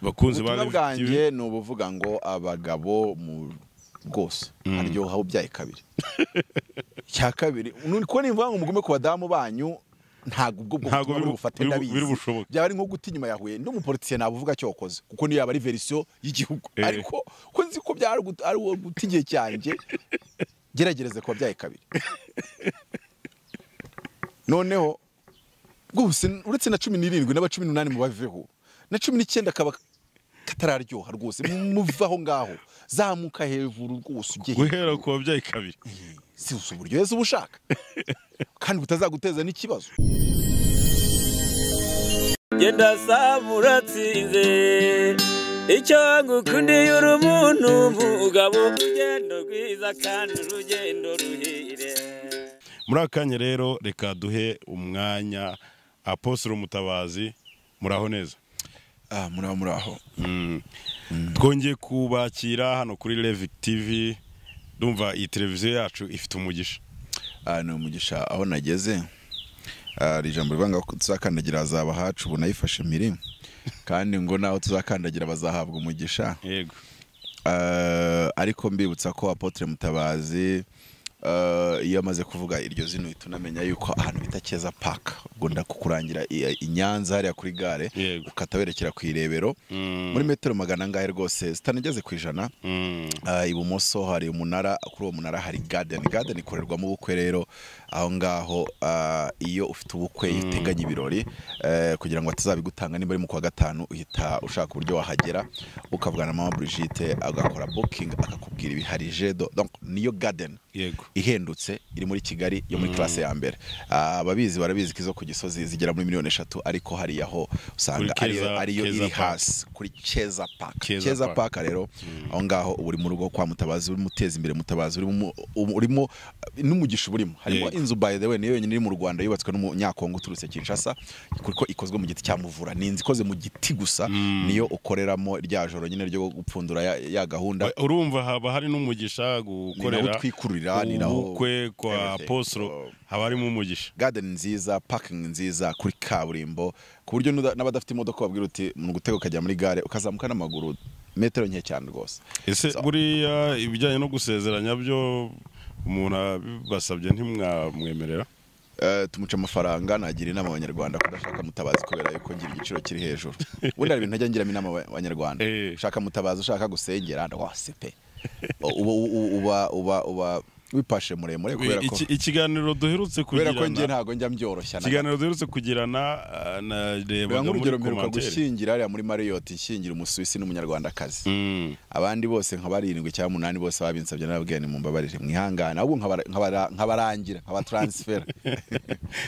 Bakunzi ba Ubutumwa Live TV. bwanjye ni ubuvuga ngo abagabo mu rwose haryoha ubyaye kabiri. Icya kabiri ko nimvuga ngo mugume ku badamu banyu, ntabwo ubwo Ntabwo butumwa buri bufate, ndabizi. Biri bushoboke. Byaba ari nko guta inyuma ya Huye, ndi umupolisiye nabuvuga cyokoze, kuko niyo yaba ari version y'igihugu, ariko ko nzi ko byari ari guta igihe cyanjye, geragereze kuba byaye kabiri. Noneho rwose uretse na 17 n'aba 18 mubaveho, na 19 kaba katararyoha rwose, muvaho ngaho, zamuka hejuru rwose ujye hejuru. Guhera ku babyeyi kabiri. Si uburyohe uba ushaka kandi butazaguteza n'ikibazo. Genda saba uratsinze, icyo ngukundiye uri umuntu mugabo, urugendo rwiza kandi urugendo ruhire. Muri aka kanya rero reka duhe umwanya Apostle Mutabazi. Muraho neza? Ah, muraho, muraho. Twongeye kubakira hano kuri Levic TV. Ndumva iyi televiziyo yacu ifite umugisha. Ah, ni umugisha aho nageze. Hari ijambo rivuga ngo tuzakandagira hazaba hacu, ubu nayifashe mpiri, kandi ngo naho tuzakandagira bazahabwa umugisha. Ariko mbibutsa ko Apotre Mutabazi, iyo amaze kuvuga iryo zina uhita unamenya yuko ahantu bita Keza Park, ubwo ndakukurangira i Nyanza hariya kuri gare, ukata werekera ku Irebero, muri metero magana angahe rwose zitanageze ku 100. Ibumoso hari umunara, kuri uwo munara hari garden. Garden ikorerwamo ubukwe rero aho ngaho. Iyo ufite ubukwe, iyo uteganya ibirori, kugira ngo atazabigutanga nimba ari mu kwa gatanu, uhita ushaka uburyo wahagera, ukavugana na mama Brigitte, agakora booking, akakubwira ibihari jedo. Donc niyo garden ihendutse iri muri Kigali yo muri classe ya mbere. Ababizi barabizi ko izo ku Gisozi zigera muri miliyoni 3, ariko hariya ho usanga Kuri ariyo ariyo Keza iri Park. hasi kuri Keza Park. Keza Keza Park. Park rero, aho ngaho uba uri mu rugo kwa Mutabazi, urimo uteza imbere Mutabazi, urimo n'umugisha urimo, harimo inzu, by the way, niyo yonyine iri mu Rwanda yubatswe n'umunyakongo uturutse Kinshasa, kuko ikozwe mu giti cya muvura. Ni inzu ikoze mu giti gusa, niyo ukoreramo rya joro nyine ryo gupfundura ya gahunda. Urumva haba hari n'umugisha gukorera Ni naho utwikururira, ni naho ubukwe kwa everything. Apostle, haba harimo umugisha. Garden nziza, parking nziza kuri kaburimbo, ku buryo n'abadafite imodoka babwira uti mu gutega ukajya muri gare, ukazamuka n'amaguru metero nke cyane rwose. Ese So- buriya ibijyanye no gusezeranya byo, umuntu abibasabye ntimwamwemerera? Tumuca amafaranga. Nagira inama abanyarwanda kudashaka Mutabazi kubera yuko ngira igiciro kiri hejuru. Ubundi hari ibintu ntajya ngiramo inama abanyarwanda. Ushaka Mutabazi ushaka gusengera rwose pe, uba uba uba uba wipashe muremure kubera ko Ikiganiro duherutse kubera ko njye kugirana ntabwo njya mbyoroshya na gato. Ikiganiro duherutse kugirana, Reba narebaga muri nk'urugero, mperuka commentaire. gushyingira hariya muri Marriott, nshyingira Umusuwisi n'Umunyarwandakazi. Abandi bose nka barindwi cyangwa umunani bose babinsabye, narababwiye ni mumbabarire, mwihangane, ahubwo nkabarangira nkabatransfera.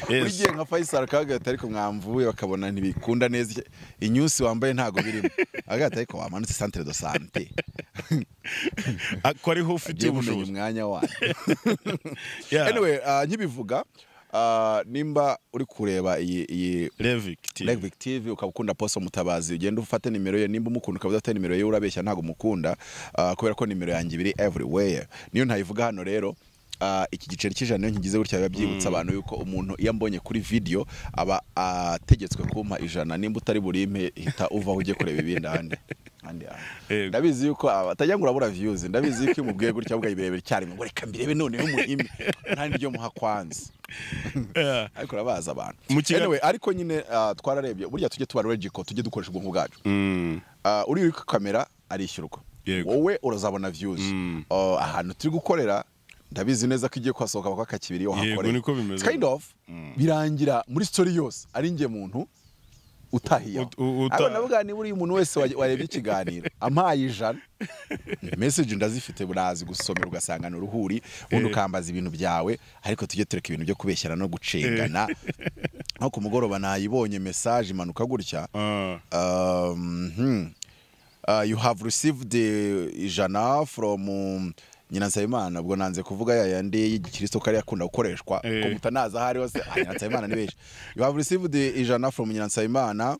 Buri gihe nka Faisal akababwira ati ariko mwamvuye, bakabona ntibikunda neza, inyusi wambaye ntago birimo, akavuga ati ariko wamanutse centre de santé. Ko ariho ufite Agiye mumenya ubushobozi. umwanya wanyu. Anyway, nkibivuga, nimba uri kureba iyi Levic TV. Levic TV, ukaba ukunda Apostle Mutabazi, ugenda ufate nimero ye. Nimba umukunda ukaba udafite nimero ye, urabeshya, ntabwo umukunda, kubera ko nimero yanjye ibiri everywhere. Niyo ntayivuga hano rero, iki giceri cy'ijana iyo nkigize gutya biba byibutsa abantu yuko umuntu iyo ambonye kuri video aba ategetswe kumpa 100. Nimba utari burimpe, hita uvaho ujye kureba ibindi ahandi ahandi hantu. Ndabizi yuko atajya ngo urabura views. Ndabizi yuko iyo umubwiye gutya ahubwo ayibirebera icyarimwe, ngo reka mbirebe noneho muhime, nta n'iryo muha kwanza. Ariko urabaza abantu. Anyway, ariko nyine twararebye, burya tujye tuba logical, tujye dukoresha ubwonko bwacu. Uri kuri kamera arishyurwa, wowe urazabona views. Ahantu turi gukorera, ndabizi neza ko igiye kuhasohoka bakakibiri iyo hakoreye. Niko bimeze. It's kind of birangira muri story yose ari njye muntu utahiye aho. Ariko ndavuga niba uriya umuntu wese warebye ikiganiro ampaye 100, message ndazifite, burazi gusomera ugasanga ni uruhuri, ubundi ukambaza ibintu byawe. Ariko tujye tureka ibintu byo kubeshyana no gucengana. Nko ku mugoroba nayibonye message imanuka gutya: You have received 100 from Nyina Nsabimana. Ubwo nanze kuvuga ya yandi y'igikristo ko ari akunda gukoreshwa, ko mutanaza aho ari hose. Ah, Nyina Nsabimana ni benshi. You have received 100 from Nyina Nsabimana,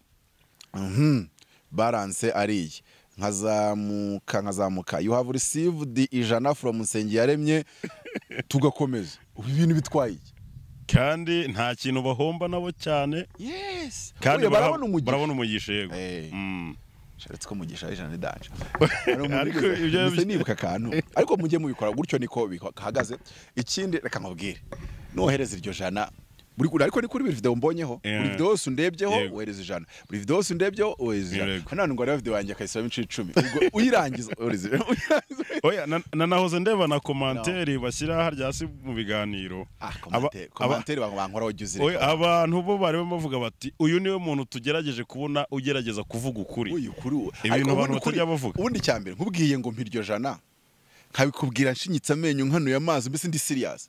balance ariye. Nkazamuka, nkazamuka, you have received 100 from Nsengiyaremye, tugakomeza. Ubu ibintu bitwaye iki? Kandi nta kintu bahomba nabo cyane. Yes. Yes, kandi barabona umugisha, barabona umugisha. Yego. Sharetse ko umugisha ijana ni danger. Ariko ibyo nibuka akantu, ariko mujye mubikora gutyo niko bihagaze. Ikindi reka nkubwire, nohereza iryo jana buri, ariko ni kuri buri video mbonyeho, buri video yose undebyeho wohereza ijana, buri video yose undebyeho wohereza ijana. Hano ngo areba video yanjye akayisaba inshuro 10, ubwo uyirangiza wohereza. Oya, nahoze ndeba na commentaire bashyira harya hasi mu biganiro. Commentaire bankoraho ujye. Oya, abantu bo bari bavuga bati uyu niwe muntu tugerageje kubona ugerageza kuvuga ukuri. Uyu kuri ibintu abantu batajya bavuga. Ubundi cyambere nkubwiye ngo mpiryo jana, nkabikubwira nshinyitse amenyo nkanuye amazi, mbese ndi serious.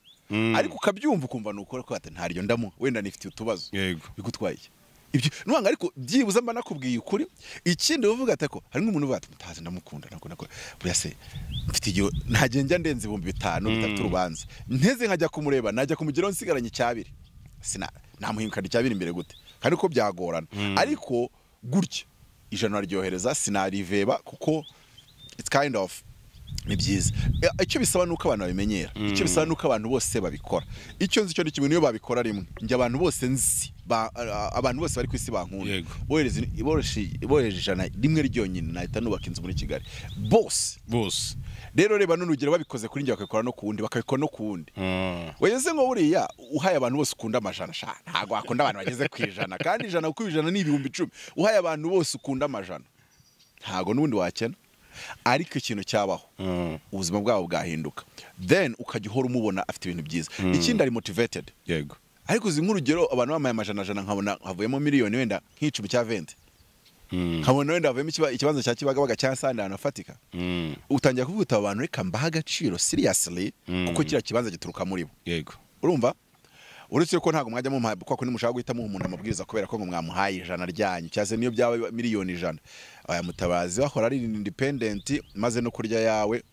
Ariko ukabyumva ukumva nukora ko ati ntaryo ndamu wenda nifite utubazo. Bigutwaye ibyo nuwanga, ariko byibuza mba nakubwiye ukuri. Ikindi uvuga ati ko hari nk'umuntu uvuga ati mutazi ndamukunda nakunda ko buriya se mfite igihe ntagiye njya ndenze 5000 bitatu urubanza nteze nkajya kumureba, najya kumugeraho nsigaranye icyabiri, sina namuhinkana icyabiri imbere gute kandi ko byagorana. Ariko gutya ijana ryohereza sinariveba kuko it's kind of ni byiza. Icyo bisaba nuko abantu babimenyera, icyo bisaba nuko abantu bose babikora. Icyo nzi cyo ni kimwe, niyo babikora rimwe njye abantu bose nzi, abantu bose bari ku isi bankunda, bohereza ijana rimwe ryonyine nahita nubaka inzu muri Kigali bose bose. Rero reba n'urugero babikoze kuri njye bakabikora no ku wundi, bakabikora no ku wundi. Weze ngo buriya uhaye abantu bose ukunda amajana, sha ntago wakunda abantu bageze ku ijana, kandi ijana kuko ijana ni 10,000. Uhaye abantu bose ukunda amajana ntago n'ubundi wakena. Ariko ikintu cyabaho ubuzima bwabo bwahinduka, then ukajya uhora umubona afite ibintu byiza. Ikindi ari motivated. Yego. Ariko uzi nk'urugero abantu bamaye amajana jana nkabona havuyemo miliyoni wenda nk'icumi cya 20, nkabona wenda havuyemo ikibanza cya Kibagabaga cya Sande ahantu hafatika, utangira kuvuga uti abantu reka mbaha agaciro seriously, kuko kiriya kibanza gituruka muri bo. Yego. Urumva uretse ko ntago mwajya mu kwa ko nimushaka guhitamo umuntu amabwiriza kubera ko ngo mwamuhaye ijana ryanyu cyase niyo byaba miliyoni 100. Aya mutabazi bakora ari independent maze no kurya yawe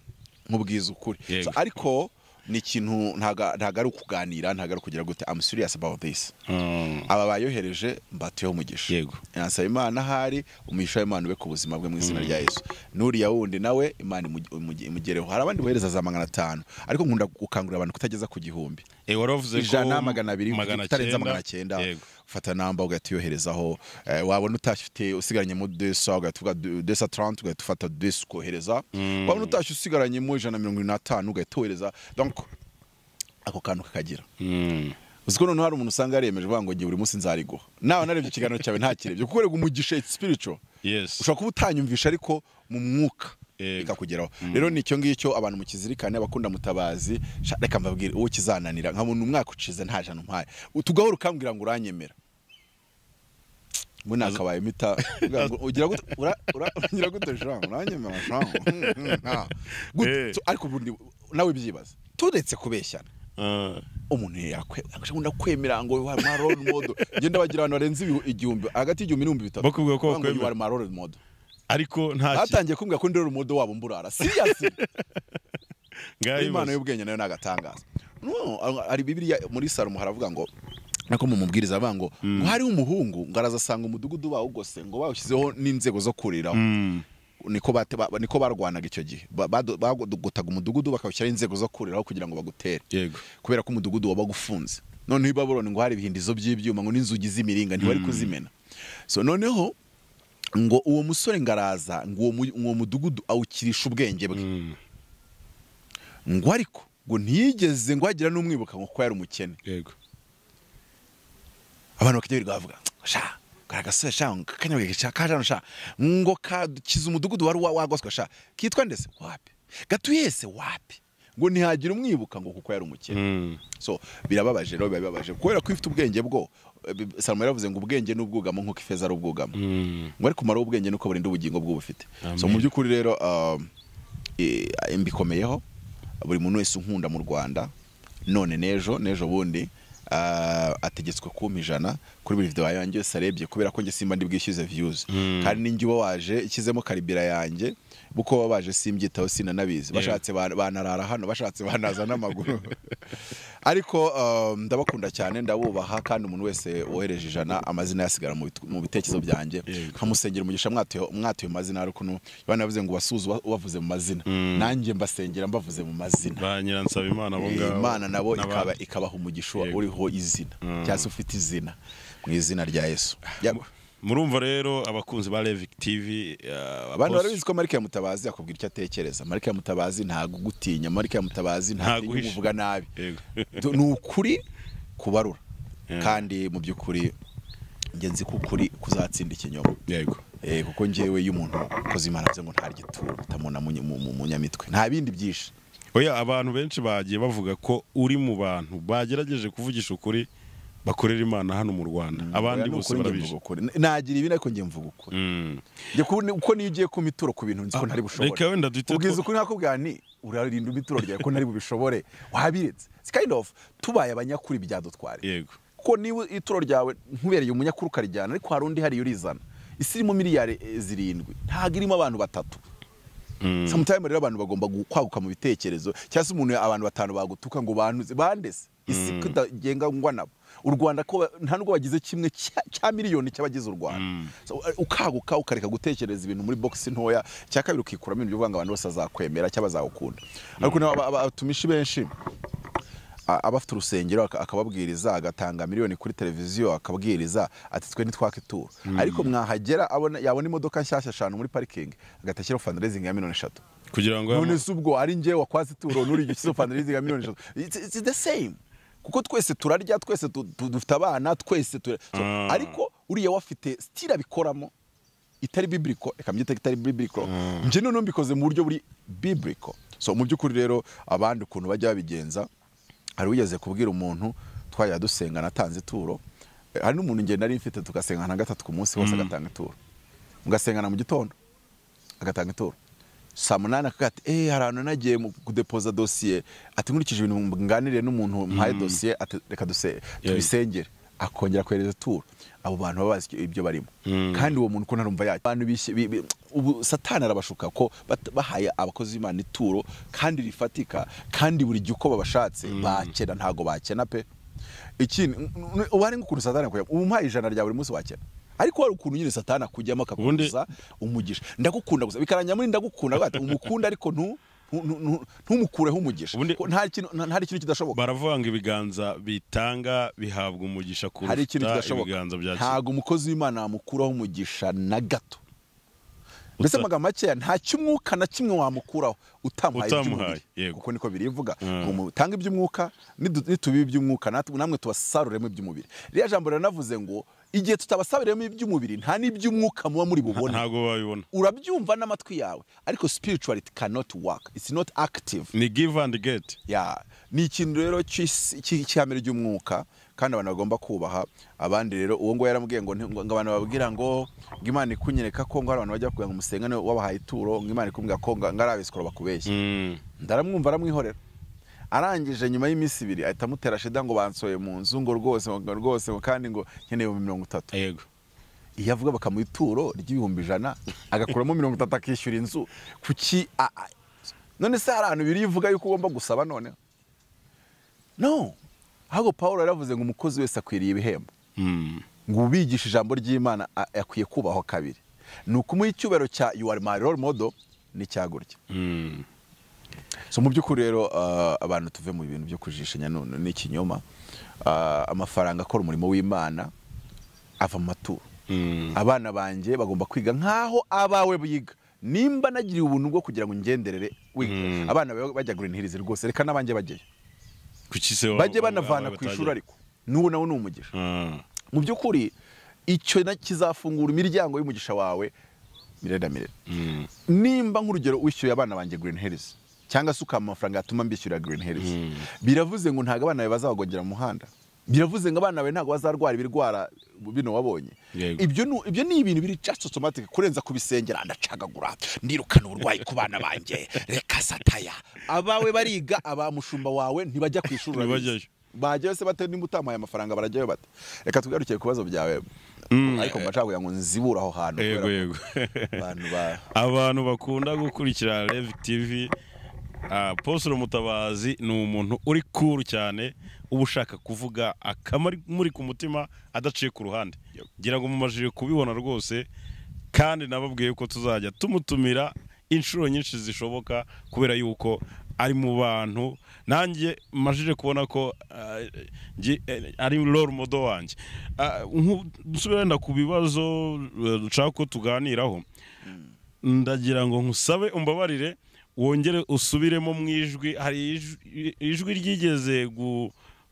nkubwiza ukuri. So, ariko ni ikintu ntago ari ukuganira, ntago ari kugira gute. I'm serious about this. Aba bayohereje mbatuyeho umugisha. Yego. Nasaba Imana hari umugisha w'Imana ube ku buzima bwe mu izina rya Yesu. Nuriya wundi nawe Imana imugereho. Hari abandi bohereza za 500, ariko nkunda gukangurira abantu kutageza ku 1000. Waravuze ko ijana 200 kutarenza 900. Fata namba ugahita uyoherezaho. Wabona utashifite usigaranye mu 200 ugahita uvuga 230 ugahita ufata 200 ukohereza. Wabona utashye usigaranye mu 175 ugahita uyohereza. Donc ako kantu kakagira. Uziko noneho hari umuntu usanga yaremeje uvuga ngo ngiye buri munsi nzariguha. Nawe narebye ikiganiro cyawe ntakirebye kuko rega umugisha it's spiritual. Yes. Ushobora kuba utanyumvisha ariko mu mwuka bikakugeraho. Rero nicyo ngicyo abantu mukizirikane, abakunda mutabazi, reka mbabwire uwo kizananira nkabona umwaka ucize nta jana umpaye. Utugahora ukambwira ngo uranyemera. Ngo nakabaye mita ugira gute ugira gute Jean uranyemera Jean. Gute ariko ubundi nawe byibaza. Turetse kubeshyana. Umuntu yakunda kwemera ngo you are my role model. Ngenda bagira abantu barenze 1000 hagati y'igihumbi n'ibihumbi bitatu. Bakubwira ko you are my role model. Ariko nta batangiye kumbwira ko ndi role model wabo mburara. Seriously. Imana y'ubwenge nayo nagatangaza. No, ari Bibiliya muri Salomo haravuga ngo nako mu mubwiriza avuga ngo hari umuhungu ngo arazasanga umudugudu bawugose ngo bawushyizeho n'inzego zo kuriraho. Niko barwanaga icyo gihe, bagotaga umudugudu bakawushyiraho inzego zo kuriraho kugira ngo bagutere. Yego. Kubera ko umudugudu wabaga ufunze. Noneho i Babuloni ngo hari ibihindizo by'ibyuma ngo n'inzugi z'imiringa ntibari kuzimena. So noneho ngo uwo musore ngaraza ngo uwo mudugudu awukirisha ubwenge bwe. Ngo ariko ngo ntiyigeze ngo agira n'umwibuka ngo ko yari umukene. Yego. Abantu bakajya birirwa bavuga sha karagasore sha kanyabwenge sha kajano sha ngo kakiza umudugudu wari wagoswe sha kitwa ndese wapi gatuyese wapi ngo ntihagira umwibuka ngo kuko yari umukene. So birababaje rero, birababaje kubera ko ifite ubwenge bwo Salomo yaravuze ngo ubwenge n'ubwugamo nkuko ifeza ari ubwugamo. Ngo ariko umara ubwenge nuko burinda ubugingo bw'ubufite. So mu by'ukuri rero mbikomeyeho buri muntu wese unkunda mu Rwanda none nejo bundi ategetswe kumpa ijana kuri buri video yanjye yose arebye, kubera ko njye simba ndi bwishyuze views. Kandi ninjye uba waje ikizemo karibira yanjye buko babaje simbyitaho sinanabizi, bashatse banarara hano, bashatse banaza n'amaguru. Ariko ndabakunda cyane, ndabubaha, kandi umuntu wese wohereje ijana amazina yasigara mu bitekerezo byanjye nkamusengera umugisha. Mwatuye mazina ariko no bana bavuze ngo basuzu bavuze mu mazina, nanjye mbasengera mbavuze mu mazina. Ba Nyiransabimana bo ngabo Imana nabo ikabaha umugisha uriho izina cyangwa se ufite izina. Mu izina rya Yesu. Murumva rero abakunzi ba Levic TV, abantu barabizi ko Marike ya Mutabazi akubwira icyo atekereza. Marike ya Mutabazi ntago gutinya, Marike ya Mutabazi ntago umuvuga nabi. Ni ukuri kubarura. Kandi mu byukuri nge nzi ko ukuri kuzatsinda ikinyoma. Yego. Kuko ngewe iyo umuntu ukoze Imana avuze ngo nta gituro utamubona mu nyamitwe, nta bindi byinshi. Oya, abantu benshi bagiye bavuga ko uri mu bantu bagerageje kuvugisha ukuri bakorera Imana hano mu Rwanda. Abandi bose barabije. Nagira ibi ariko nge mvuga ukuri. Nge kuko niyo ugiye ku mituro ku bintu nzi ko ntari bushobore. Reka wenda duhite ubwiza ukuri nakubwira nti urarinda imituro ryawe ko ntari bubishobore, wabiretse. It's kind of tubaye abanyakuri byadutware. Yego. Kuko niba ituro ryawe nkubereye umunyakuri ukarijyana, ariko hari undi hari urizana. Isi irimo miliyari 7, ntago irimo abantu 3. Sometimes rero abantu bagomba kwaguka mu bitekerezo, cyangwa se umuntu abantu 5 bagutuka ngo bantuze bandese isi kudagenga ngwa nabo. U Rwanda ko nta nubwo bagize kimwe cya miliyoni cy'abagize u Rwanda. So, ukaguka ukareka gutekereza ibintu muri box ntoya, cya kabiri ukikuramo ibintu byo abantu bose azakwemera cyangwa bazagukunda. Ariko abatumishi benshi abafite urusengero akababwiriza agatanga miliyoni kuri televiziyo akabwiriza ati twe ntitwaka ituro, ariko mwahagera abona yabona imodoka nshyashya 5 muri parking agatashyira fundraising ya miliyoni 3 kugira ngo none se ubwo ari nge wakwaza ituro nuri igishyizo fundraising ya miliyoni 3. It's the same, kuko twese turarya, twese dufite abana, twese ariko uriya wafite style abikoramo itari biblical, reka mbyite itari biblical, nje none mbikoze mu buryo buri biblical. So mu byukuri rero abandi ukuntu bajya babigenza, hari wigeze kubwira umuntu twajya dusenga natanze ituro, hari n'umuntu nge nari mfite tugasengana 3 ku munsi hose agatanga ituro, mugasengana mu gitondo agatanga ituro saa 8 akati hari ahantu nagiye kudepoza dossier, ati nkurikije ibintu nganiriye n'umuntu mpaye dossier, ati reka tubisengere, akongera kohereza ituro. Abo bantu baba bazi ibyo barimo, kandi uwo muntu ko ntarumva yacyo. Abantu ubu Satani arabashuka ko bahaye abakozi b'Imana ituro kandi rifatika, kandi buri gihe uko babashatse bakena, ntago bakena pe. Ikindi ubu hari nk'ukuntu Satani akujyamo, ubu mpaye 100 rya buri munsi wakena, ariko hari ukuntu nyine Satani akujyamo akakubuza umugisha. Ndagukunda gusa bikarangira muri ndagukunda ati umukunda ariko ntumukureho umugisha. Nta kintu kidashoboka. Baravanga ibiganza bitanga bihabwa umugisha kuruta ibiganza byakira. Ntago umukozi w'Imana amukuraho umugisha na gato. Mbese amagambo makeya, nta cy'umwuka na kimwe wamukuraho utamuhaye iby'umubiri, kuko niko birivuga ngo mutange iby'umwuka, nitubibe iby'umwuka namwe tubasaruremo iby'umubiri. Ririya jambo ranavuze ngo igihe tutabasabiremo iby'umubiri nta n'iby'umwuka muba muri bubone, ntago babibona. Urabyumva n'amatwi yawe, ariko spirituality cannot work, it's not active. Ni give and get. Yeah, ni ikintu rero cy'ihame ry'umwuka kandi abantu bagomba kubaha abandi. Rero uwo ngo yaramubwiye ngo abantu babwira ngo Imana ikunyereka ko ngo abantu bajya kugira ngo musengane wabahaye ituro, ngo Imana ikumbwira ko ngarabisikora bakubeshya. Ndaramwumva aramwihorera. Arangije nyuma y'iminsi 2 ahita amutera shida ngo bansoye mu nzu ngo rwose ngo rwose kandi ngo nkeneye 30. Yego. Iyo avuga bakamuha ituro ry'ibihumbi 100 agakuramo 30 akishyura inzu. Kuki none se hari ahantu birivuga yuko ugomba gusaba none? No. Ahubwo Paul yaravuze ngo umukozi wese akwiriye ibihembo. Ngo ubigisha ijambo ry'Imana akwiye kubaho kabiri. Ni ukumuha icyubahiro cya you are my role model ni cyagurya. So mu byukuri rero abantu tuve mu bintu byo kujishanya none n'ikinyoma. Amafaranga akora umurimo w'Imana ava mu maturo. Abana banjye bagomba kwiga nkaho abawe biga. Nimba nagiriye ubuntu bwo kugira ngo ngenderere abana bajya Green Hills rwose, reka n'abanjye bajyeyo. Bajye banavana ku ishuri, ariko n'uwo nawo ni umugisha. Mu byukuri icyo kizafungura imiryango y'umugisha wawe mirere mirere. Nimba nk'urugero wishyuye abana banjye Green Hills cyangwa se ukama amafaranga yatuma mbishyura Green Hills, biravuze ngo ntago abana bawe bazabagongera mu muhanda, biravuze ngo abana bawe ntago bazarwara ibirwara bino wabonye. Ibyo ni ibintu biri just automatic kurenza kubisengera. Ndacagagura ndirukana uburwayi ku bana banjye, reka sataya. Abawe bariga, aba mushumba wawe ntibajya ku ishuri, bajyayo se bate? Nimba utamaye amafaranga barajyayo bate? Reka tugarukiye ku bibazo byawe, ariko mbacaguye ngo nzibura aho hantu. Yego yego. Abantu bakunda gukurikira Levic TV, Apostle Mutabazi ni umuntu uri cool cyane, uba ushaka kuvuga akamari muri ku mutima adaciye ku ruhande. Ngira ngo mumajije kubibona rwose, kandi nababwiye ko tuzajya tumutumira inshuro nyinshi zishoboka kubera yuko Ari mu bantu nanjye majije kubona ko ari role model wanjye. Dusubire wenda ku bibazo dushaka ko tuganiraho. Ndagira ngo nkusabe umbabarire wongere usubiremo mu ijwi. Hari ijwi ryigeze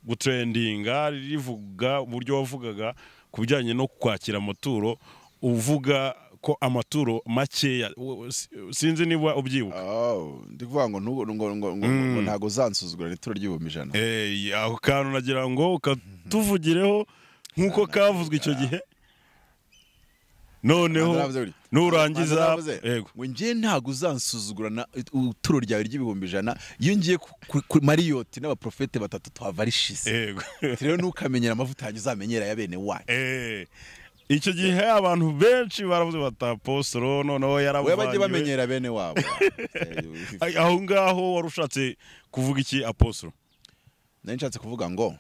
gutrendinga rivuga uburyo wavugaga ku bijyanye no kwakira amaturo, uvuga ko amaturo makeya, sinzi niba ubyibuka. Ndi kuvuga ngo ngo ntago uzansuzugura ituro ry'100,000. Aho kantu nagira ngo ukatuvugireho nkuko kavuzwe icyo gihe. Noneho nurangiza yego ngo ngiye ntago uzansuzugura na ituro ryawe ry'100,000 iyo ngiye ku Marriott n'abaprofete batatu twava rishize. Yego rero ntukamenyera amavuta yanyu uzamenyera ya bene wanyu. Icyo gihe abantu benshi baravuze bata apostolo noneho yaravanye bajye bamenyera bene wabo. Aho ngaho warushatse kuvuga iki apostolo? Nari nshatse kuvuga ngo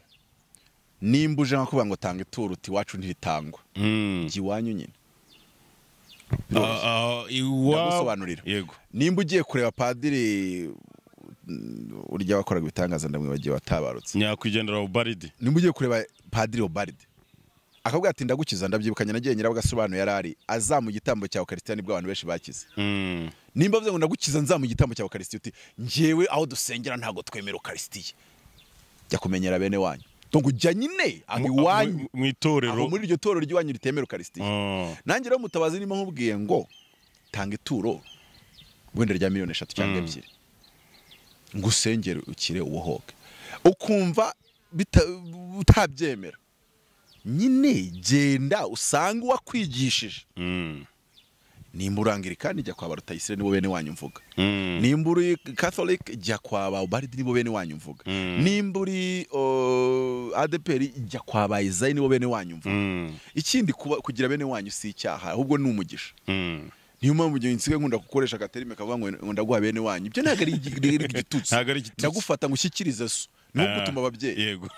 nimba uje nkakuvuga ngo tanga ituro uti wacu ntiritangwa, jya iwanyu nyine. Ndagusobanurira. Yego. Nimba ugiye kureba padiri urya wakoraga ibitangaza ndamwibagiwe watabarutse, nyakwigendera Obaridi, nimba ugiye kureba padiri Obaridi akabwira ati ndagukiza, ndabyibukanye nagiye nyirabagasobanuye yarari azamu igitambo cya Eucharistia nibwo abantu benshi bakize. Nimba avuze ngo ndagukiza nzamu igitambo cya Eucharistia uti njyewe aho dusengera ntago twemera Eucharistia, jya kumenyera bene wanyu. Donc ujya nyine aho iwanyu mu itorero, aho muri iryo torero ry'iwanyu ritemera Eucharistia. Nanjye rero Mutabazi nimo nkubwiye ngo tanga ituro wenda rya 3 miliyoni cyangwa 2 ngusengere ukire uwohoke, ukumva utabyemera nyine genda usanga uwakwigishije. Nimba urangirikani jya kwa Rutayisire nibo bene wanyu mvuga. Nimba uri Catholic jya kwa Obaridi nibo bene wanyu mvuga. Nimba uri ADPR jya kwa Bayizayi nibo bene wanyu mvuga. Ikindi kugira bene wanyu si icyaha ahubwo ni umugisha. Niyo mpamvu ngiye nsigaye nkunda gukoresha agaterime kavuga ngo ndaguha bene wanyu. Ibyo ntago ari igitutsi. Ndagufata ngo ushyikirize so. Nugutuma ababyeyi. Yego.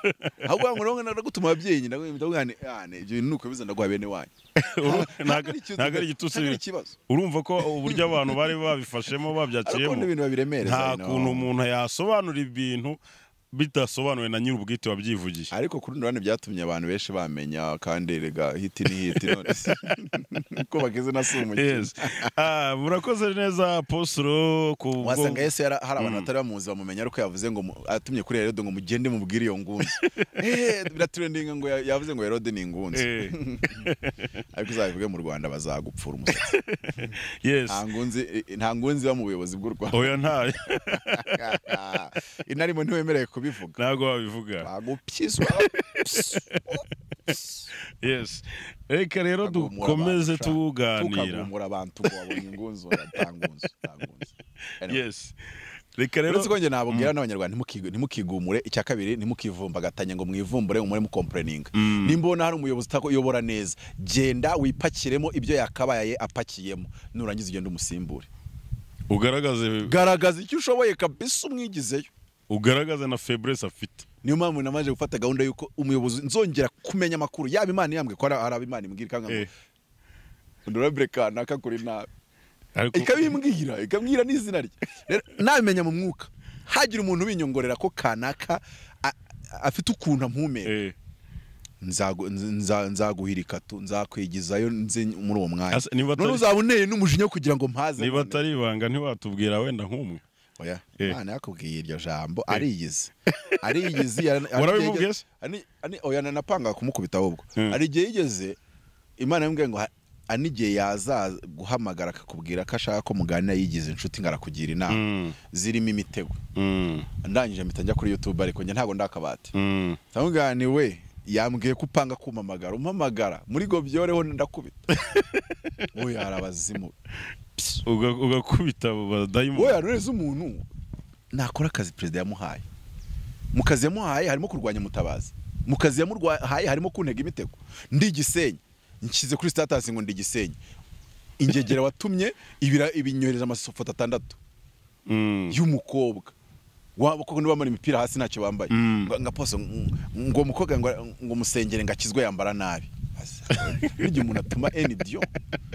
Ahubwo ngo ndagutuma ababyeyi ndavuga nti ibyo bintu nuko biza ndaguha bene wanyu. Ntago ari igitutsi. Urumva ko uburyo abantu bari babifashemo babyakiyemo. Ariko ibintu babiremereza. Nta kuntu umuntu yasobanura ibintu bitasobanuwe na nyir'ubwite wabyivugiye. Ariko kuri none byatumye abantu benshi bamenya kandi rega hiti ni hiti none ko bageze na sumu. Yes. Murakoze neza apostolo ku wasanga Yesu hari abantu batari bamuzi bamumenya ariko yavuze ngo atumye kuri Herode ngo mugende mubwire iyo ngunzi. Biratrendinga ngo yavuze ngo Herode ni ingunzi. Ariko uzabivuge mu Rwanda bazagupfura umusatsi. Yes. Nta ngunzi ba mu buyobozi bw'u Rwanda. Oya nta. Inarimo ntiwemereye kubivuga. Ntago wabivuga. Bagupyiswa. Yes. Reka rero dukomeze tuganira. Tukagumura abantu ngo babonye ingunzu batangunzu. Yes. Reka rero uretse ko nge nababwira n'abanyarwanda ntimukigumure, icya kabiri ntimukivumbagatanye ngo mwivumbure ngo mukomplaininga. Nimbona hari umuyobozi utakuyobora neza, genda wipakiremo ibyo yakabaye apakiyemo, nurangiza ugende umusimbure. Ugaragaze garagaza icyo ushoboye kabisa umwigizeyo. Ugaragaza na faiblesse afite. Niyo mpamvu namaje gufata gahunda yuko umuyobozi nzongera kumenya amakuru yaba Imana yambwe ko ari Imana imbwira kanga ngo honorable kanaka kuri nabi, ikabimbwira ikambwira n'izina rye. Rero nabimenya mu mwuka hagira umuntu binyongorera ko kanaka afite ukuntu ampumeka, nzaguhirika tu, nzakwigizayo nze muri uwo mwanya. None uzaboneye n'umujinya kugira ngo mpaze. Niba atari ibanga ntiwatubwira wenda nk'umwe. Oya, Imana yakubwiye iryo jambo ariyizi. Ariyizi warabimubwiye se? Oya nanapanga kumukubita ahubwo. Ari igihe yigeze Imana yambwiye ngo anigiye yaza guhamagara akakubwira ko ashaka ko muganira yigize inshuti ngarakugira inama zirimo imitego. Ndangije mpita njya kuri YouTube ariko njye ntago ndakabati. Ndamugani we yambwiye ko upanga kumamagara, umpamagara muri gobyoreho ndakubita. Oya arabazimu. Ugakubita badayimoni. Oya rureze umuntu nakora akazi perezida yamuhaye. Mu kazi yamuhaye harimo kurwanya Mutabazi. Mu kazi yamuhaye harimo kuntega imitego. Ndi Gisenyi nshyize kuri status ngo ndi Gisenyi. Ingegera watumye ibinyohereza amafoto 6 y'umukobwa. Waba niba bamara imipira hasi ntacyo bambaye. Nga poso ngo umukobwa ngo musengere ngakizwe yambara nabi. Burya umuntu atuma enidiyo,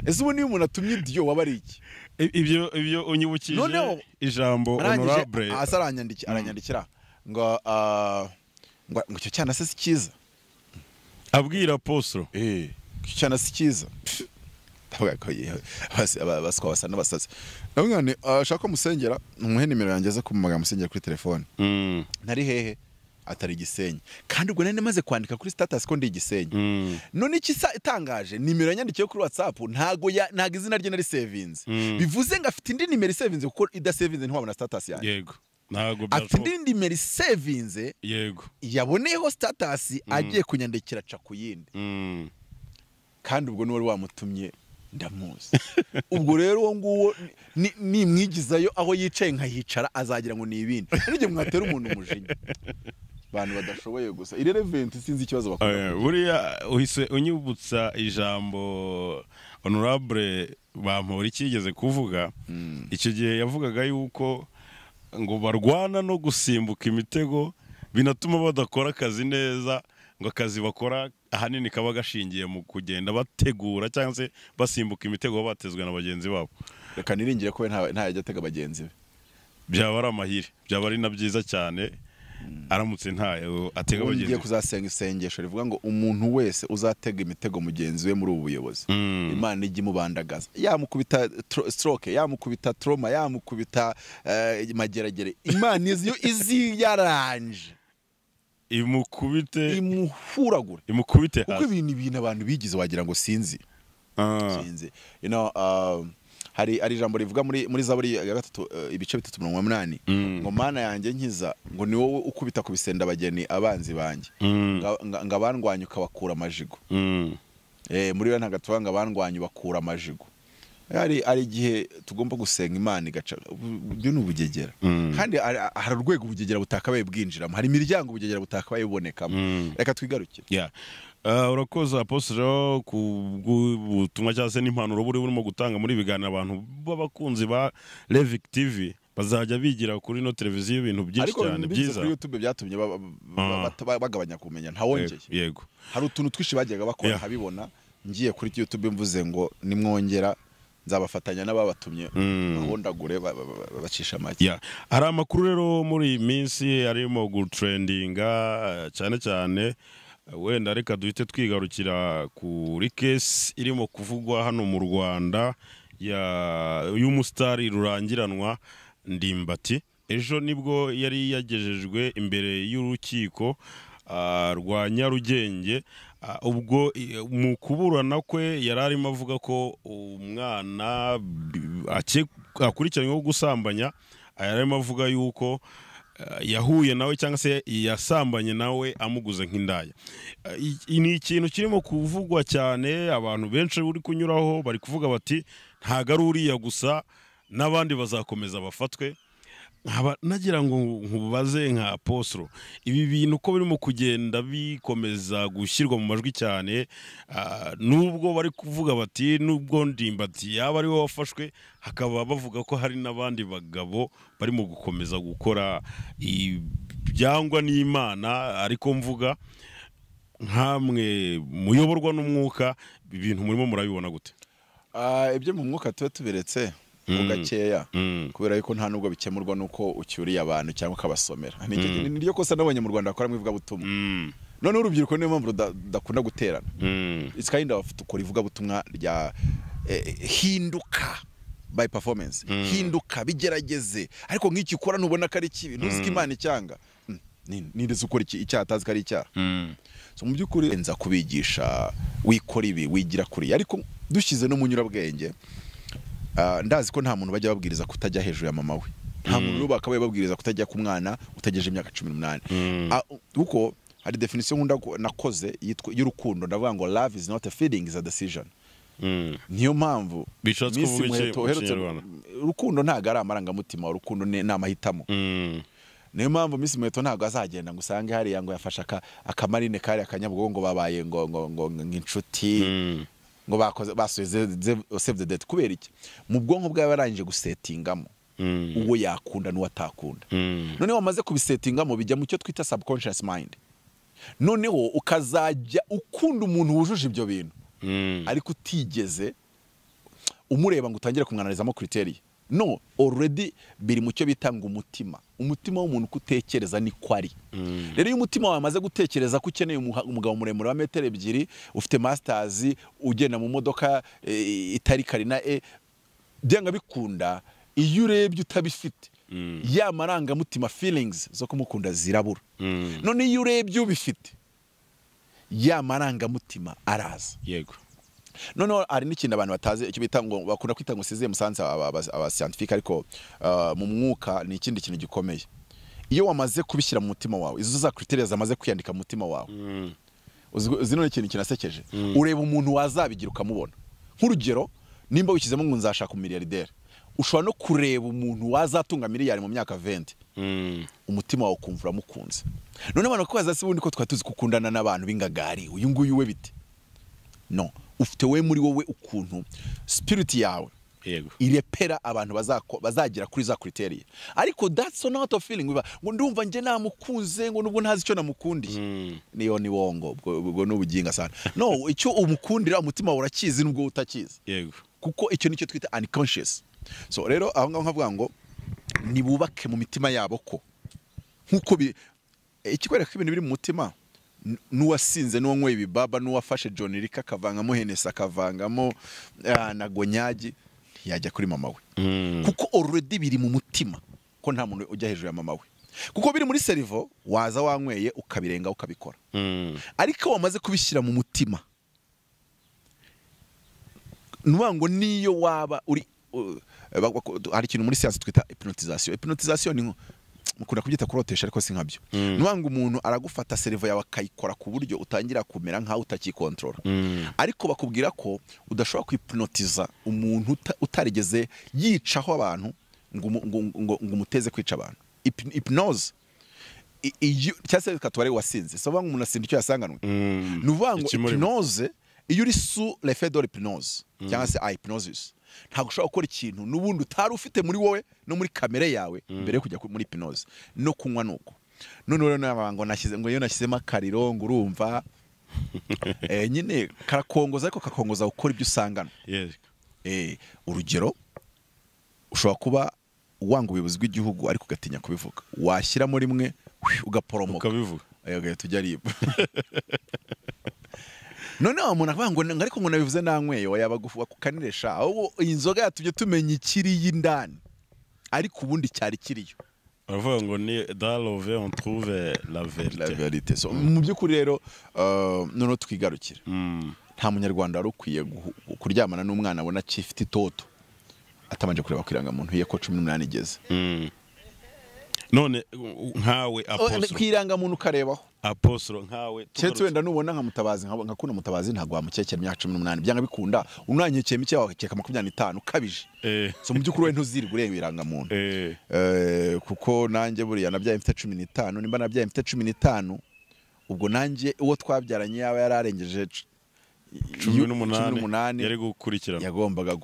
ese ubu niyo umuntu atumye idiyo waba ari iki? Ibyo unyibukije ijambo honorable hasi aranyandikira ngo ngo icyo cyana se si cyiza, abwira apostro icyo cyana si cyiza. Baswa basa n'abasazi. Ndavuga nti ashaka ko musengera, umuhe nimero yanjye aze kumumagara musengera kuri telefone. Ntari hehe atari Igisenyi, kandi ubwo nari maze kwandika kuri status ko ndi Igisenyi. None iki itangaje, nimero yanyandikiye kuri WhatsApp ntago izina rye nari savinze, bivuze ngo afite indi nimero savinze, kuko idasavinze ntiwabona status yanjye. Yego, ntago byashoboka. Afite indi nimero savinze, yego, yaboneyeho status agiye kunyandikira aca ku yindi. Kandi ubwo niwe wamutumye ndamuzi. Ubwo rero uwo nguwo nimwigizayo aho yicaye nkahicara azagira ngo ni ibindi. Nige mwatera umuntu umujinya. Abantu badashoboye gusa. Irrelevant, sinzi ikibazo bakora. Buriya uhise unyibutsa ijambo honorable Bamporiki yigeze kuvuga. Icyo gihe yavugaga yuko ngo barwana no gusimbuka imitego binatuma badakora akazi neza, ngo akazi bakora ahanini kaba gashingiye mu kugenda bategura cyangwa se basimbuka imitego batezwe na bagenzi babo. Reka niringire ko nta yajya atega bagenzi be. Byaba ari amahire, byaba ari na byiza cyane aramutse ntayo atega bagenzi. Ngiye kuzasenga isengesho rivuga ngo umuntu wese uzatega imitego mugenzi we muri ubu buyobozi, Imana ijye imubandagaza, yamukubita stroke, yamukubita trauma, yamukubita mageragere, Imana izi yaranje imukubite, imuhuragure, imukubite hasi. Kuko ibintu abantu bigize wagira ngo sinzi. Sinzi. You know, hari ijambo rivuga muri Zaburi ya 3 ibice 3:8 ngo Mana yanjye nkiza, ngo ni wowe ukubita ku bisenda bageni abanzi banjye, ngo abandwanya ukabakura amajigo. Muri we ntago ngo abandwanya bakura amajigo. Hari igihe tugomba gusenga Imana igaca. Ibyo ni ubugegera. Kandi hari urwego ubugegera butakabaye bwinjiramo, hari imiryango ubugegera butakabaye bubonekamo. Reka twigarukire. Urakoze apostle ku butumwa cyangwa se n'impanuro buri burimo gutanga muri ibiganiro. Abantu b'abakunzi ba Levic TV bazajya bigira kuri no televiziyo ibintu byinshi cyane byiza. Ariko kuri YouTube byatumye bagabanya kumenya, ntawongeye. Yego, hari utuntu twinshi bajyaga bakora nkabibona ngiye kuri YouTube mvuze ngo nimwongera nzabafatanya n'ababatumye bahondagure bacisha make. Hari amakuru rero muri iyi minsi arimo gutrendinga cyane cyane, wenda reka duhite twigarukira kuri case irimo kuvugwa hano mu Rwanda y'umusitari rurangiranwa Ndimbati. Ejo nibwo yari yagejejwe imbere y'urukiko rwa Nyarugenge. Ubwo mu kuburana kwe yari arimo avuga ko umwana akurikiranyweho gusambanya, yari arimo avuga yuko yahuye nawe cyangwa se yasambanye nawe amuguze nk'indaya. Ni ikintu kirimo kuvugwa cyane, abantu benshi uri kunyuraho bari kuvuga bati ntago ari uriya gusa, n'abandi bazakomeza bafatwe. Nkaba nagira ngo nkubaze nka apostle, ibi bintu ko birimo kugenda bikomeza gushyirwa mu majwi cyane, nubwo bari kuvuga bati nubwo Ndimbati yaba ari we wafashwe, hakaba bavuga ko hari n'abandi bagabo barimo gukomeza gukora ibyangwa n'Imana, ariko mvuga nkamwe muyoborwa n'umwuka, ibintu murimo murabibona gute? Ibyo mu mwuka tuba tubiretse gakeya, kubera yuko nta nubwo bikemurwa nuko ucyuriye abantu cyangwa ukabasomera. Niryo kosa nabonye mu Rwanda bakora mu ivugabutumwa. None urubyiruko niyo mpamvu rudakunda guterana. It's kind of tukora ivugabutumwa rya hinduka by performance, hinduka bigerageze, ariko nk'iki ukora ntubona ko ari kibi, ntuzi ko Imana icyanga, nindeze ukora iki icyaha atazi ko ari icyaha. So mu by'ukuri nza kubigisha wikora ibi wigira kuri, ariko dushyize no mu nyurabwenge. Ndazi ko nta muntu bajya babwiriza kutajya hejuru ya mama we, nta muntu bakabaye babwiriza kutajya ku mwana utageje imyaka 18. Kuko hari definition nkunda nakoze y'urukundo, ndavuga ngo love is not a feeling, is a decision. Niyo mpamvu bishatse kuvuga iki mu Kinyarwanda? Urukundo ntago ari amarangamutima, urukundo ni amahitamo. Niyo mpamvu Miss Muheto ntago azagenda ngo usange hariya ngo yafashe akamarine kari akanyabugogo ngo babaye ngo ngo ngo nk'inshuti ngo bakoze basuye save the date. Kubera iki? Mu bwonko bwawe barangije gusetingamo uwo yakunda n'uwo atakunda. Noneho wamaze kubisetingamo bijya mu cyo twita subconscious mind. Noneho ukazajya ukunda umuntu wujuje ibyo bintu ariko utigeze umureba ngo utangire kumwanalizamo criteria. No, already biri mu cyo bita ngo umutima. Umutima w'umuntu kutekereza ni kwari. Rero iyo umutima wawe amaze gutekereza ko ukeneye umugabo muremure wa metero 2 ufite masters ugenda mu modoka itari karina byanga bikunda, iyo urebye utabifite ya marangamutima feelings zo kumukunda zirabura. None iyo urebye ubifite ya marangamutima araza. Yego. Noneho hari n'ikintu abantu batazi icyo bita ngo bakunda kwita ngo sixième sens aba scientifique, ariko mu mwuka ni ikindi kintu gikomeye. Iyo wamaze kubishyira mu mutima wawe, izo za criteria zamaze kwiyandika mu mutima wawe, uzi none ikintu kinasekeje, ureba umuntu wazabigira ukamubona. Nk'urugero, nimba wishyizemo ngo nzashaka umiliyardere, ushobora no kureba umuntu wazatunga miliyari mu myaka 20, umutima wawe ukumva uramukunze. None abantu bakabaza se ubundi ko twari tuzi gukundana n'abantu b'ingagari, uyu nguyu we bite? No, ufite we muri wowe ukuntu spirit yawe yego irepera abantu bazagera kuri za criteria. Ariko that's not a feeling ngo ndumva nje namukunze ngo nubwo ntazi icyo namukundiye. Niyo ni wongo ubwo n'ubuginga sana. No, icyo umukundira umutima wawe urakizi nubwo utakizi. Yego. Kuko icyo nicyo twita unconscious. So rero aho ngaho nkavuga ngo nibubake mu mitima yabo ko nkuko ikikwereka ibintu biri mu mutima, n'uwasinze n'uwanyweye ibibaba n'uwafashe John Rika akavangamo Hennessy akavangamo na Gonyagi yajya kuri mama we. Kuko already biri mu mutima ko nta muntu ujya hejuru ya mama we. Kuko biri muri cerveau waza wanyweye ukabirenga ukabikora. Ariko wamaze kubishyira mu mutima, nuvuga ngo niyo waba uri hari ikintu muri science twita hypnotisation. Hypnotisation ni mukunda kubyita kurotesha ariko si nkabyo. Nuvuga ngo umuntu aragufata cerveau yawe akayikora ku buryo utangira kumera nkaho utakikontrola. Ariko bakubwira ko udashobora kwipnotiza umuntu utarigeze yicaho abantu ngo umuteze kwica abantu. Hypnose cyase katware wasinze. So banga umuntu asinda icyo yasanganwe. Nuvuga ngo hypnose iyo uri sous l'effet de l'hypnose cyangwa se hypnosis, ntabwo ushobora gukora ikintu n'ubundi utari ufite muri wowe no muri kamere yawe mbere yo kujya muri hypnose. No kunywa nuko. None rero nabango nashyize ngo iyo nashyizemo akariro ngo urumva nyine karakongoza, ariko kakongoza gukora ibyo usangana. Urugero ushobora kuba wanga ubuyobozi bw'igihugu ariko ugatinya kubivuga, washyiramo rimwe ugaporomoka ukabivuga ugahita ujya riba. None umuntu akavuga ngo ariko ngo nabivuze nanyweye, oya bagukaniresha ahubwo iyi nzoga yatumye tumenya ikiri y'indani, ariko ubundi cyari kiriyo. Baravuga ngo ni dans le vrai on trouve la vérité. La vérité. So mu by'ukuri rero noneho twigarukira, nta munyarwanda wari ukwiye kuryamana n'umwana abona akifite itoto atabanje kureba ku irangamuntu ye ko 18 igeze. None nkawe apostle ku irangamuntu ukarebaho apostle nkawe keretse wenda nubona nka Mutabazi nka kuna Mutabazi ntabwo wamukekera imyaka 18 byanga bikunda, unanyekeye mike wakeka 25 ukabije. So mu by'ukuri we ntuzirwe ureba irangamuntu. Kuko nanjye buriya nabyaye mfite 15, nimba nabyaye mfite 15 ubwo nanjye uwo twabyaranye yaba yararengeje 18 yari gukurikirana, yagombaga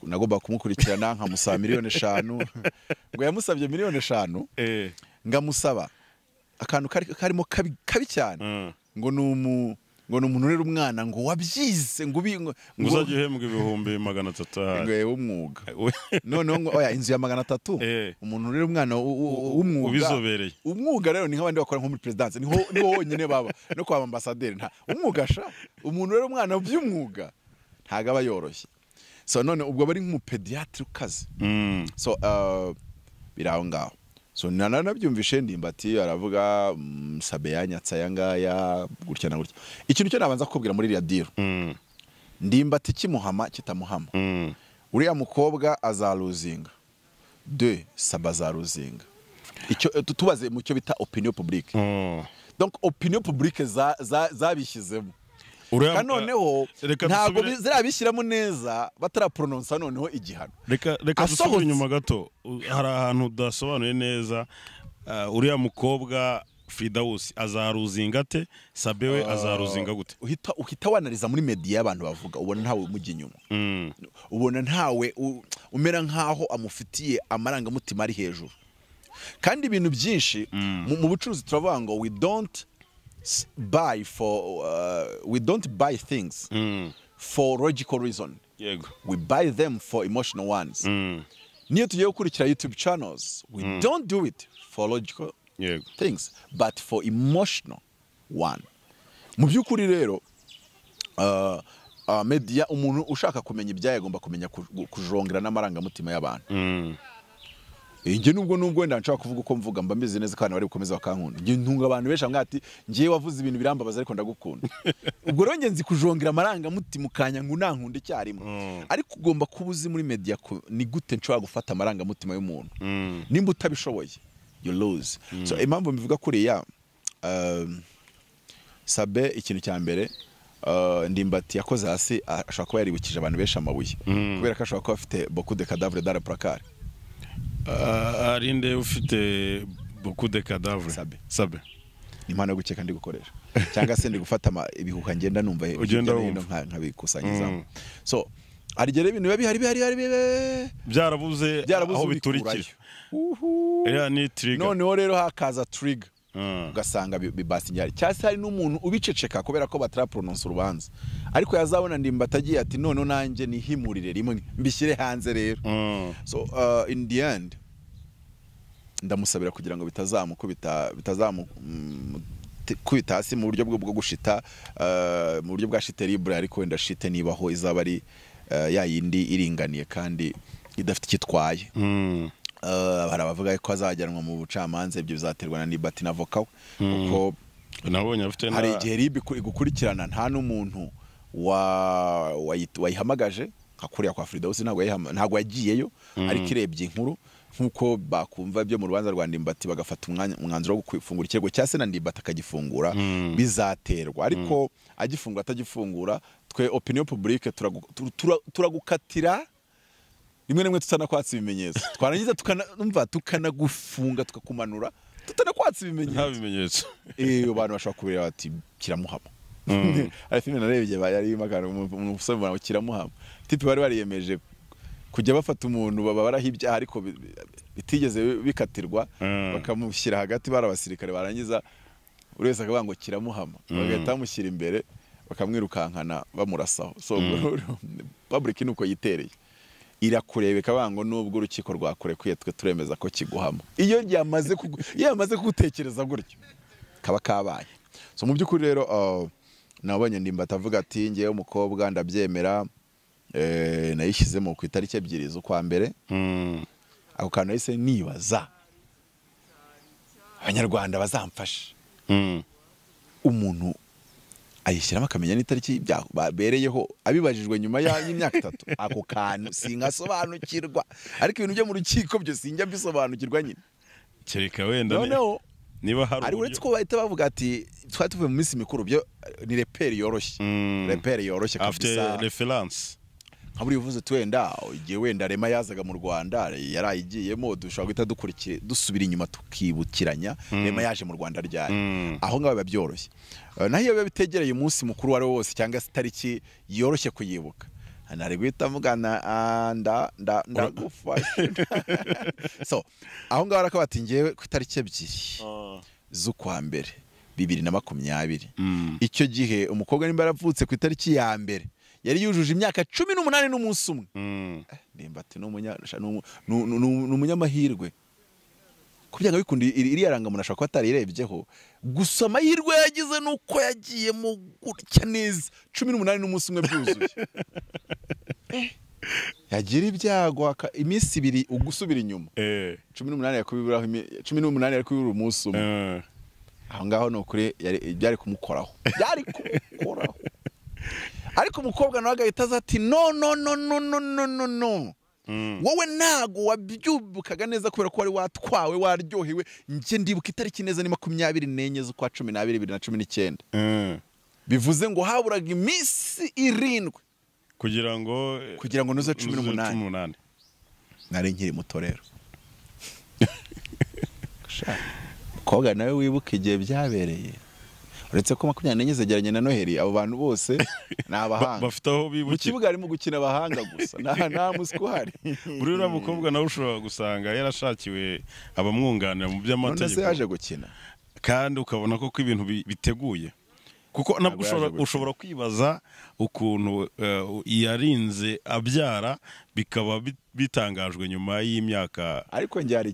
nagombaga kumukurikirana nkamusaba miliyoni 5. Ngo yamusabye miliyoni 5 ngamusaba akantu karimo kabi cyane, ngo ni umuntu urera umwana ngo wabyize ngo uzajye uhembwa 300,000 ngo w'umwuga. Noneho ngo oya inzu ya 300 umuntu urera umwana w'umwuga ubizobereye. Umwuga rero ni nk'abandi bakora nko muri presidence, niho honyine baba no kwa ambassadeur. Nta umwuga sha, umuntu urera umwana by'umwuga ntago aba yoroshye. So none ubwo bari nk'umupediatre ukaze. So biraho ngaho. So nanabyumvishe Ndimbati aravuga Sabe yanyatsa yangaya gutya na gutya. Ikintu cyo nabanza kukubwira muri iriya deal, Ndimbati kimuhama kitamuhama, uriya mukobwa azaruzinga, de Sabe azaruzinga. Icyo tubaze mu cyo bita opinion publique. Donc opinion publique zabishyizemo. Noneho ntabwo zirabishyiramo neza batarapronounsa noneho igihano. Reka dusubire inyuma gato, hari ahantu udasobanuye neza. Uriya mukobwa Fridawusi azaruzinga ate? Sabe we azaruzinga gute? Uhita wanariza muri media y'abantu bavuga, ubona ntawe umujya inyuma, ubona ntawe umera nkaho amufitiye amarangamutima ari hejuru. Kandi ibintu byinshi mu bucuruzi turavuga ngo we don't buy for we don't buy things for logical reason. Yego. We buy them for emotional ones. Niyo tugiye gukurikira YouTube channels, we don't do it for logical Yego. things, but for emotional one. Mu by'ukuri rero media, umuntu ushaka kumenya ibyaye agomba kumenya kujongera n'amarangamutima y'abantu. Njye nubwo wenda nshaka kuvuga uko mvuga, mba mbizi neza ko abantu bari bukomeze bakankunda. Njye ntunga abantu benshi bamwe ati ngiye wavuze ibintu birambabaza ariko ndagukunda. Ubwo rero njye nzi kujongera amarangamutima ukanya ngo unankunda icyarimwe. Ariko ugomba kuba uzi muri media ni gute nshobora gufata amarangamutima y'umuntu. Nimba utabishoboye you lose. So impamvu mbivuga kuriya, Sabe, ikintu cya mbere, Ndimbati yakoze hasi, ashobora kuba yaribukije abantu benshi amabuye, kubera ko ashobora kuba afite beaucoup de cadavres dans le placard. Arinde ufite beaucoup de cadavres? Sabe. Sabe. Ni impano yo gukeka ndi gukoresha, cyangwa se ndi gufata ibihuha ngenda numva Ugenda hirya no hino wumva. nkabikusanyizamo. So hari igihe rero ibintu biba bihari bihari bihari bihari, Byarabuze byarabuze aho ubikurayo. biturikira. Iriya ni trigger. Noneho rero hakaza trigger, ugasanga bibasinyari, cyangwa se hari n'umuntu ubiceceka kubera ko batarapronounce urubanza, ariko yazabona Ndimbati agiye ati noneho nanjye nihimurire rimwe mbishyire hanze rero. So in the end ndamusabira kugira ngo bitazamukubita bitazamukubita hasi mu buryo bwo gushita, mu buryo bwa chute libre, ariko wenda chute nibaho izaba ari ya yindi iringaniye kandi idafite icyo itwaye. Hari abavuga ko azajyanwa mu bucamanza, ibyo bizaterwa na Ndimbati na avoka we, kuko Nabonye afite hari igihe RIB igukurikirana nta n'umuntu wayihamagaje, nka kuriya kwa Firidausi ntabwo yagiyeyo, ariko irebye inkuru nk'uko bakumva ibyo mu rubanza rwa Ndimbati bagafata umwanzuro wo gufungura ikirego, cyangwa se na Ndimbati akagifungura, bizaterwa. Ariko agifungura atagifungura, twe opinion publique turagukatira rimwe rimwe tutanakwatsa ibimenyetso, twarangiza tukanumva tukanagufunga tukakumanura tutanakwatsa ibimenyetso. Nta bimenyetso. Abantu bashobora kubireba bati kiramuhama. Hari filime narebye yari irimo akantu, umusore ngo kiramuhama, type bari bariyemeje kujya bafata umuntu baba baraho ibyaha ariko bitigeze bikatirwa, bakamushyira hagati bari abasirikare, barangiza buri wese akavuga ngo kiramuhama, bagahita bamushyira imbere bakamwirukankana bamurasaho. So public ni uko yitereye, irakureba ikavuga ngo nubwo urukiko rwakurekuye twe turemeza ko kiguhama. Iyo yamaze kugutekereza gutyo kaba kabaye. So mu by'ukuri rero nabonye Ndimbati avuga ati ngewe umukobwa ndabyemera, nayishyizemo ku itariki 2 z'ukwa mbere. Ako kantu nahise nibaza Abanyarwanda bazamfasha, umuntu ayishyiramo akamenya n'itariki babereyeho abibajijwe nyuma y'imyaka 3. Ako kantu singasobanukirwa, ariko ibintu byo mu rukiko byo sinjya mbisobanukirwa nyine. Kereka wenda noneho niba hari ari uretse ko bahita bavuga ati twari tuvuye mu minsi mikuru, byo ni repère yoroshye, repère yoroshye afite kabisa. reference. Nka buriya uvuze uti wenda igihe wenda Rema yazaga mu Rwanda yarayigiyemo, dushobora guhita dukurikiye dusubira inyuma tukibukiranya Rema yaje mu Rwanda ryari, aho ngaho biba byoroshye. Naho iyo biba bitegereye umunsi mukuru wari wose cyangwa se itariki yoroshye kuyibuka, nari guhita mvugana ndagufashe. So aho ngaho arakaba ati ngewe ku itariki 2 z'ukwa mbere 2020, icyo gihe umukobwa nimba yaravutse ku itariki ya mbere yari yujuje imyaka 18 n'umunsi umwe. Ndimbati ni umunyamahirwe, ko byanga bikunda iriya rangamuntu ashobora kuba atarirebyeho, gusa amahirwe yagize nuko yagiyemo gutya neza 18 n'umunsi umwe byuzuye. Yagira ibyago iminsi 2 ugusubira inyuma, 18 yakubiburaho 18 yari kubibura umunsi umwe. Aho ngaho ni ukuri byari kumukoraho, byari kumukoraho. Ariko umukobwa nawe agahita aza ati no no no no no no no no, wowe ntago wabyubukaga neza kubera ko wari watwawe waryohewe. Njye ndibuka itariki neza ni 24 z'ukwa 12 2019, bivuze ngo haburaga iminsi 7 kugira ngo nuze 18. Nari nkiri muto rero. Mukobwa nawe wibuka igihe byabereye, uretse ko 24 zegeranye na Noheli, abo bantu bose ni abahanga bafite aho bibukira. Mu kibuga harimo gukina abahanga gusa, nta muswa uhari. Buri uriya mukobwa nawe ushobora gusanga yarashakiwe abamwunganira mu by'amategeko. None se yaje gukina? Kandi ukabona ko ibintu biteguye, kuko nabwo ushobora kwibaza ukuntu yarinze abyara bikaba bitangajwe nyuma y'imyaka. Ariko njye hari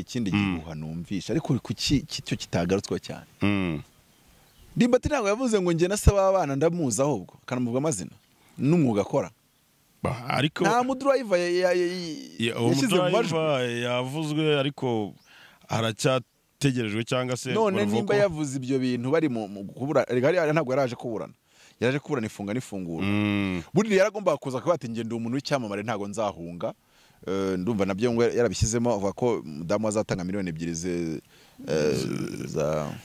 ikindi gihuha numvisha, ariko kuki cyo kitagarutswe cyane. Ndimbati ntabwo yavuze ngo njye nasaba abana ndamuzi, ahubwo akanamuvuga amazina n'umwuga akora. Ariko nta mudriver yashyize mu majwi yavuzwe, ariko haracyategerejwe cyangwa se none nimba yavuze ibyo bintu bari mu kubura, ntabwo yaraje kuburana, yaraje kuburana ifunga n'ifunguro. Buriya yaragombaga kuza kuba ati njye ndi umuntu w'icyamamare ntabwo nzahunga. Ndumva nabyo ngo yarabishyizemo, avuga ko mudamu azatanga 2 miliyoni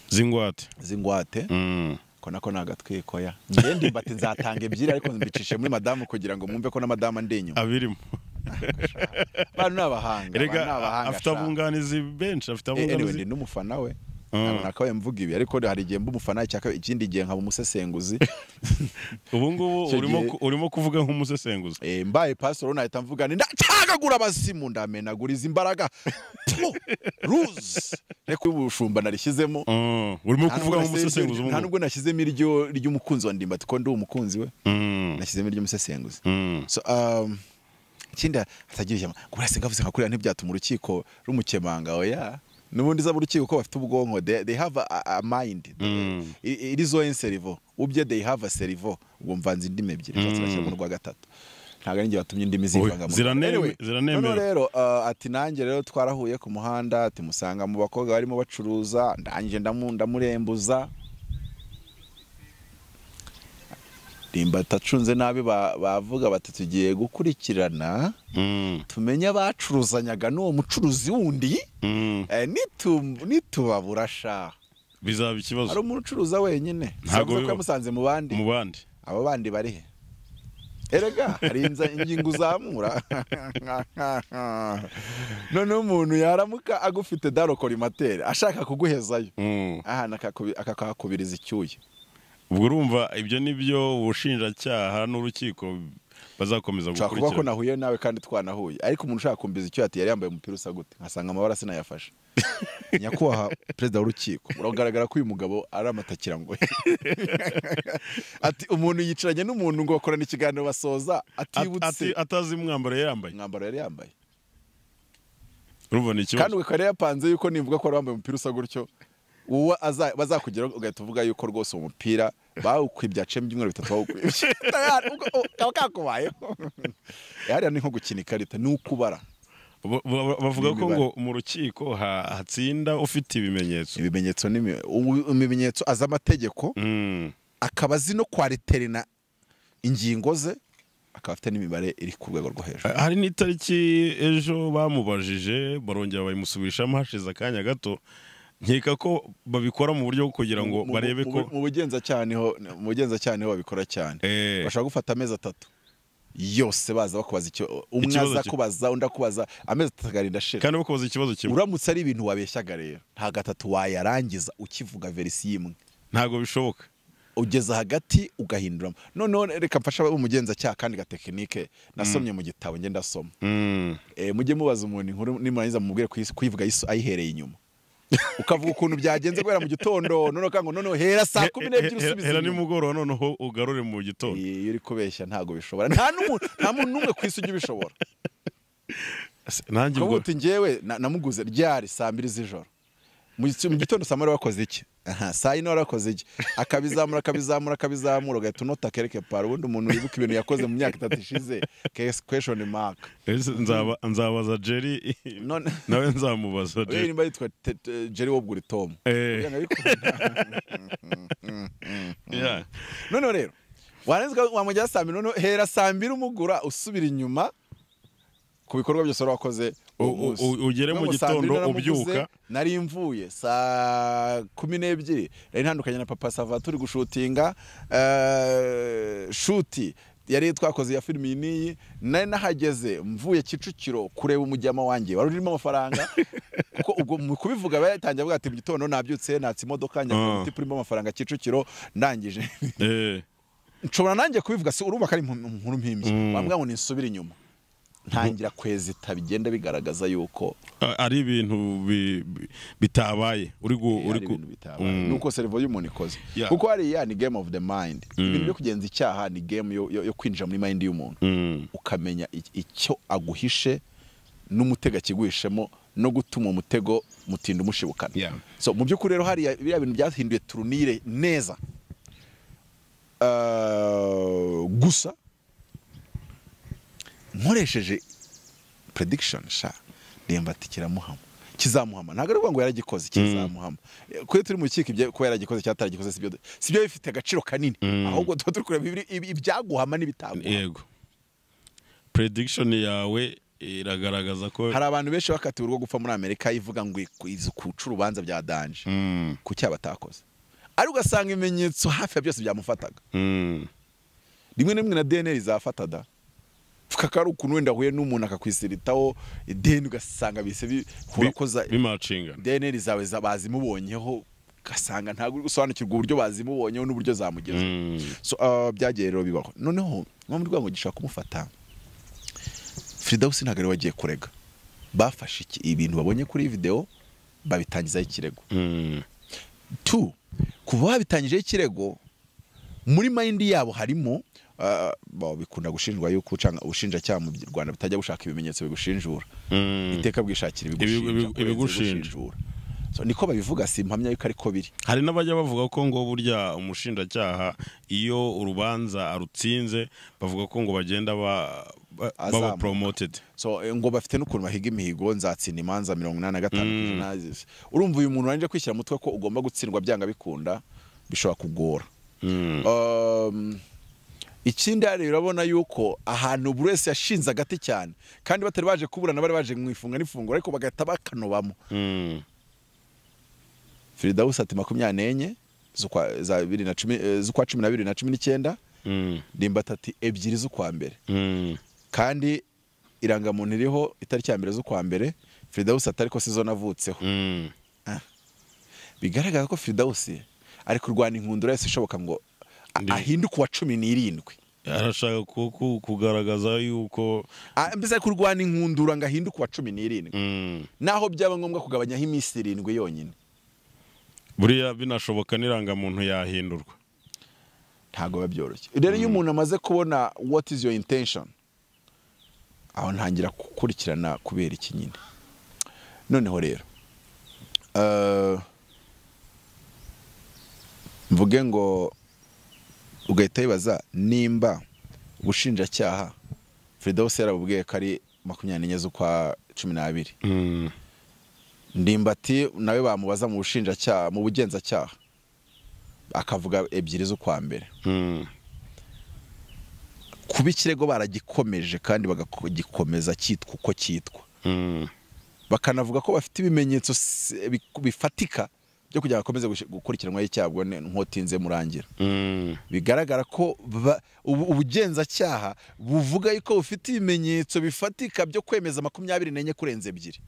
z'ingwate. Ko nako nagatwiko ya njye Ndimbati nzatanga 2 ariko mbicishe muri madamu kugira ngo mwumve ko na madamu ndi inyuma abirimo. Abantu n'abahanga afite abunganizi benshi, afite abunganizi. Anyway, ndi n'umufana we, ntabwo nakabaye mvuga ibi, ariko hari igihe mba umufana cyaka, ikindi gihe nkaba umusesenguzi. Ubu ngubu urimo kuvuga nk'umusesenguzi. Mbaye pastor nahita mvuga ndacagagura abazimu, ndamenaguriza imbaraga ruze, reka ubushumba narishyizemo. Urimo kuvuga nk'umusesenguzi. Nta nubwo nashyizemo iryo ry'umukunzi wa Ndimbati, ko ndi umukunzi we, nashyizemo iry'umusesenguzi. So ikindi atagira ijambo ngo urase ngavuze nka kuriya ntibyatuma urukiko rumukemanga. Oya, nubundi za urukiko ko bafite ubwonko, they have a mind, irizo en cerveau ubye, they have a cerveau. Ubwo mvanze indimi ebyiri nshatse mu rwa gatatu, ntago ari njye watumye indimi zivanga. Ziranemewe. Rero ati nanjye rero twarahuye ku muhanda, ati musanga mu bakobwa barimo bacuruza, ndangije ndamurembuza. Ndimbati acunze nabi bavuga bati tugiye gukurikirana tumenye abacuruzanyaga n'uwo mucuruzi wundi, nitubabura sha bizaba ikibazo. Hari umuntu ucuruza wenyine, ntabwo ko yamusanze mu bandi. Abo bandi bari he? Erega hari ingingo uzamura. None umuntu yaramuka agufite darokorimatere ashaka kuguhezayo, ahana akakakubiriza icyuya. Ubwo urumva ibyo nibyo ubushinjacyaha n'urukiko bazakomeza gukurikirana. Kuba ko nahuye nawe kandi twanahuye, ariko umuntu ushaka kumbiza icyo ati yari yambaye umupira usa gute, nkasanga amabara sinayafashe. Nyakubahwa perezida w'urukiko, uragaragara ko uyu mugabo ari amatakira ngo ati umuntu yicaranye n'umuntu ngo bakorana ikiganiro basoza atibutse, atazi umwambaro yari yambaye. Urumva ni ikibazo. Kandi ukaba yapanze yuko nimvuga ko wambaye umupira usa gutyo, uwo bazakugeraho ugahita uvuga yuko rwose uwo mupira bawukwibye acemo ibyumweru 3 bawukwibye. Kaba kakubayeho. Hariya ni nko gukina ikarita, ni ukubara. Bavuga ko ngo mu rukiko hatsinda ufite ibimenyetso. Ibimenyetso ni ibimenyetso azi amategeko, akaba azi no kwareterina ingingo ze, akaba afite n'imibare iri ku rwego rwo hejuru. Hari n'itariki ejo bamubajije barongera bayimusubirishamo hashize akanya gato. Nkeka ko babikora mu buryo kugira ngo barebe ko mu bugenzacyaha niho babikora cyane. Bashaka gufata amezi 3 yose baza bakubaza icyo umwe aza kubaza undi akubaza, amezi 3 agarinda ashira. Kandi bakubaza ikibazo kimwe. Uramutse ari ibintu wabeshyaga rero nta 3 wayarangiza ukivuga verisi imwe, ntago bishoboka. Ugeza hagati ugahinduramo. Noneho reka mfasha umugenzacyaha kandi gatekinike nasomye mu gitabo nge ndasoma. Mujye mubaza umuntu inkuru nimurangiza mumubwire kuyivuga ayihereye inyuma. Ukavuga ukuntu byagenze guhera mu gitondo, none kango none hera saa 12 usubiza hera nimugoroba, noneho ugarure mu gitondo. Iyo uri kubeshya ntago bishobora, nta muntu numwe kwisi ujye ubishobora. Nanjye ubwo uti njyewe namuguze ryari saa 2 z'ijoro, mu gitondo saa 1 wakoze iki, aha saa 4 warakoze iki, akabizamura akabizamura akabizamura, ugahita unota kereke par. Ubundi umuntu wibuka ibintu yakoze mu myaka 3 ishize, question mark. Nzabaza Jerry, nawe nzamubaza Jerry. Nimba yitwa Jerry wobguri Tom. None rero warenze wamujya saa 2, none hera saa 2 umugura usubira inyuma ku bikorwa byose wakoze ugere mu gitondo ubyuka. Nari mvuye saa 12 nari ntandukanye na Papa Sava turi gushutinga shuti yari twakoze ya filimi niyi, nari nahageze mvuye Kicukiro kureba umujyama wanjye wari urimo amafaranga, kuko ubwo mu kubivuga bayatangiye avuga ati mu gitondo nabyutse natse imodoka njya ku urimo amafaranga Kicukiro ndangije. Nshobora nanjye kubivuga, si urumva ko ari inkuru mpimbye, bambwa ngo nisubire inyuma. Ntangira kwezita, bigenda bigaragaza yuko ari ibintu bitabaye uri ibintu bitabaye, nuko cerveau y'umuntu ikoze. Kuko hariya ni game of the mind. Ibintu byo kugenza icyaha ni game yo kwinjira muri mind y'umuntu, ukamenya icyo aguhishe n'umutego akiguhishemo, no gutuma umutego mutinda umushibukana. So mu by'ukuri rero hariya biriya bintu byahinduye turunire neza. Gusa nkoresheje prediction sha Ndimbati kiramuhama, kizamuhama. Ntabwo ari ngo yaragikoze, kizamuhama. Kuko turi mu kiko ibyo ko yaragikoze cyataragikoze sibyo bifite agaciro kanini, ahubwo tuba turi kureba ibyaguhama n'ibitaguhama. Yego, prediction yawe iragaragaza ko hari abantu benshi bakatiwe urwo gupfa muri Amerika ivuga ngo kuca urubanza bya danger ku cyaha batakoze, ari ugasanga ibimenyetso hafi ya byose byamufataga. Rimwe na rimwe na DNA izafata da kakari ukuntu wenda ahuye n'umuntu akakwisiritaho ideni, ugasanga bise bihurakoza bimacinga DNA zawe bazimubonyeho, ugasanga ntabwo uri gusobanukirwa uburyo bazimubonyeho n'uburyo zamugeze. So byagiye rero bibaho. Noneho nko muri rwango gishaka kumufata Firidausi ntabwo ari wagiye kurega, bafashe ibintu babonye kuri video babitangizaho ikirego. 2 kuva babitangijeho ikirego muri mind yabo harimo bikunda gushinjwa yuko ubushinjacyaha mu Rwanda butajya bushaka ibimenyetso bigushinjura, iteka bwishakira ibigushinjura. So niko babivuga, si impamya yuko ariko biri. Hari n'abajya bavuga ko ngo burya umushinjacyaha iyo urubanza arutsinze bavuga ko ngo bagenda baba promoted. So ngo bafite n'ukuntu bahiga imihigo, nzatsinda imanza 85%. Urumva uyu muntu wanje kwishyira mutwe ko ugomba gutsindwa byanga bikunda, bishobora kugora. Ikindi hari urabona yuko ahantu buri wese yashinze agati cyane, kandi batari baje kuburana, bari baje mu ifunga n'ifunguro, ariko bagahita bakanobamo. Firidausi ati 24 z'ukwa za 2010 z'ukwa 12 na 19, Ndimbati ati 2 z'ukwa mbere. Kandi irangamuntu iriho itariki ya 1 z'ukwa mbere, Firidausi ati ariko sizo navutseho. Bigaragaza ko Firidausi ari kurwana inkundura yose ishoboka ngo ahinduke uwa 17. Arashaka kugaragaza yuko mbese ari kurwana inkundura ngo ahinduke uwa 17, naho byaba ngombwa kugabanyaho iminsi 7 yonyine. Buriya binashoboka n'irangamuntu yahindurwa, ntago biba byoroshye. Rero iyo umuntu amaze kubona what is your intention, aho ntangira gukurikirana kubera iki nyine. Noneho rero mvuge ngo ugahita wibaza nimba ubushinjacyaha Firidausi yarabubwiye ko ari 24 z'ukwa 12, Ndimbati nawe bamubaza mu bushinjacyaha, mu bugenzacyaha akavuga 2 z'ukwa mbere. Kuba ikirego baragikomeje kandi bagagikomeza cyitwa uko cyitwa, bakanavuga ko bafite ibimenyetso bifatika byo kugira bakomeze gukurikiranwa icyago nkotinze murangira. Bigaragara ko ubugenzacyaha buvuga yuko bufite ibimenyetso bifatika byo kwemeza 24 kurenza 2.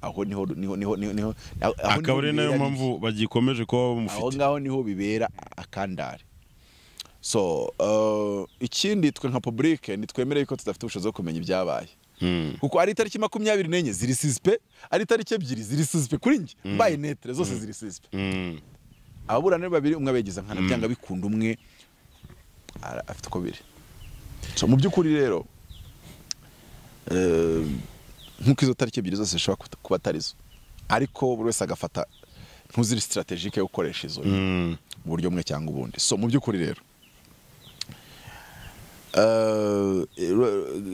Aho niho niho niho niho akaba ari nayo mpamvu bagikomeje kuba bamufite, aho ngaho niho bibera akandare. So ikindi twe nka public nitwemereye ko tudafite ubushobozi bwo kumenya ibyabaye, kuko ari itariki 24 ziri suspect, ari itariki 2 ziri suspect kuri njye, mbaye netre zose ziri suspect. Ababurana babiri umwe abegeza nkana byanga bikunda, umwe afite uko biri. So mu by'ukuri rero nkuko izo tariki 2 zose zishobora kuba atarizo, ariko buri wese agafata ntuziri strategique yo gukoresha izo mu buryo bumwe cyangwa ubundi. So mu by'ukuri rero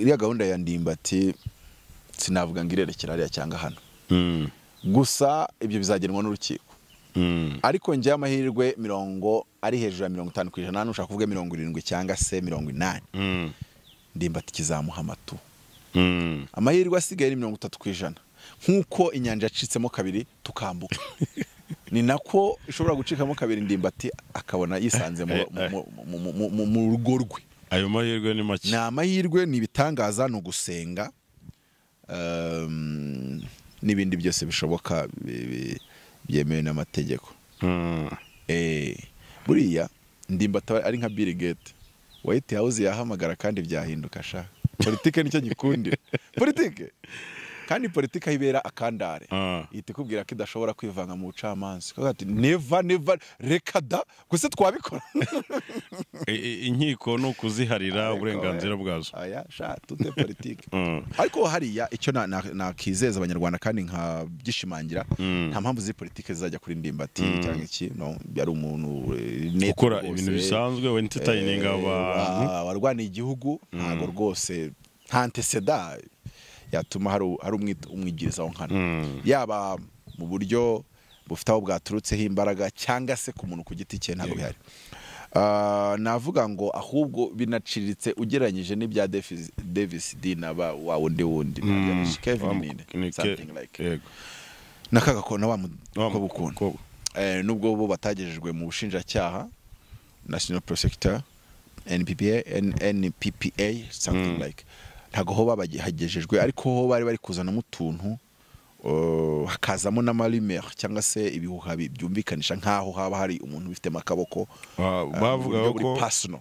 iriya gahunda ya Ndimbati sinavuga ngo irerekera hariya cyangwa hano, gusa ibyo bizagenwa n'urukiko. Ariko njye amahirwe 50 ari hejuru ya 50%, nushaka kuvuga 70 cyangwa se 80, Ndimbati kizamuha amatu. Amahirwe asigaye ni 30%, nkuko inyanja yacitsemo kabiri tukambuka, ni nako ishobora gucikamo kabiri Ndimbati akabona yisanze mu rugo rwe. Ayo mahirwe ni make, ni amahirwe, ni ibitangaza, ni ugusenga n'ibindi byose bishoboka byemewe n'amategeko. Buriya Ndimbati ari nka Bill Gates, White House yahamagara kandi byahinduka sha. Politike nicyo gikundira. Politike kandi politike ibera akandare. Ihita ikubwira ko idashobora kwivanga mu bucamanza. Ikavuga ati never never reka da gusa twabikora. Inkiko no kuziharira uburenganzira bwazo. Aya sha tute politike. Ariko hariya icyo nakizeza abanyarwanda kandi nka byishimangira, nta mpamvu zi politike zizajya kuri Ndimbati cyangwa iki, no yari umuntu ukora ibintu bisanzwe we entertaining abantu warwaniye igihugu, ntago rwose nta antecedent yatuma hari umwigirizaho nkana, yaba mu buryo bufite aho bwaturutseho imbaraga cyangwa se ku muntu ku giti cye ntabwo bihari. Navuga ngo ahubwo binaciriritse ugereranyije n'ibya Davis D na ba wa wundi wundi Kevin ninde something like nakaga ko na wa mukobwa nubwo bo batagejejwe mu bushinjacyaha National Prosecutor NPPA NPPA something like ntago ho babagejejwe, ariko ho bari bari kuzana mutuntu hakazamo n'amalumière cyangwa se ibihuha byumvikanisha nkaho haba hari umuntu ufite makaboko. Bavuga ko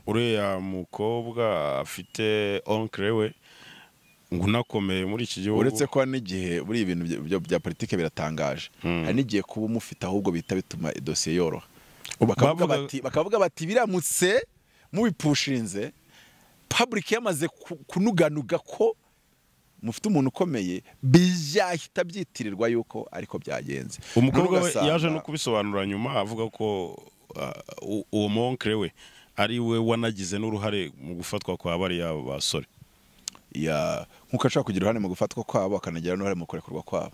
uriya mukobwa afite oncle we ngo unakomeye muri iki gihugu, uretse ko n'igihe buri ibintu bya politike biratangaje, hari n'igihe kuba umufite ahubwo bita bituma idosiye yoroha. Bakavuga bati biramutse mubipushinze public yamaze kunuganuga ko mufite umuntu ukomeye bizahita byitirirwa yuko ariko byagenze. Umukobwa we yaje no kubisobanura nyuma avuga ko uwo monkre we ari we wanagize n'uruhare mu gufatwa kwa bariya basore. Ya nkuko ashaka kugira uruhare mu gufatwa kwabo akanagira n'uruhare mu kurekurwa kwabo.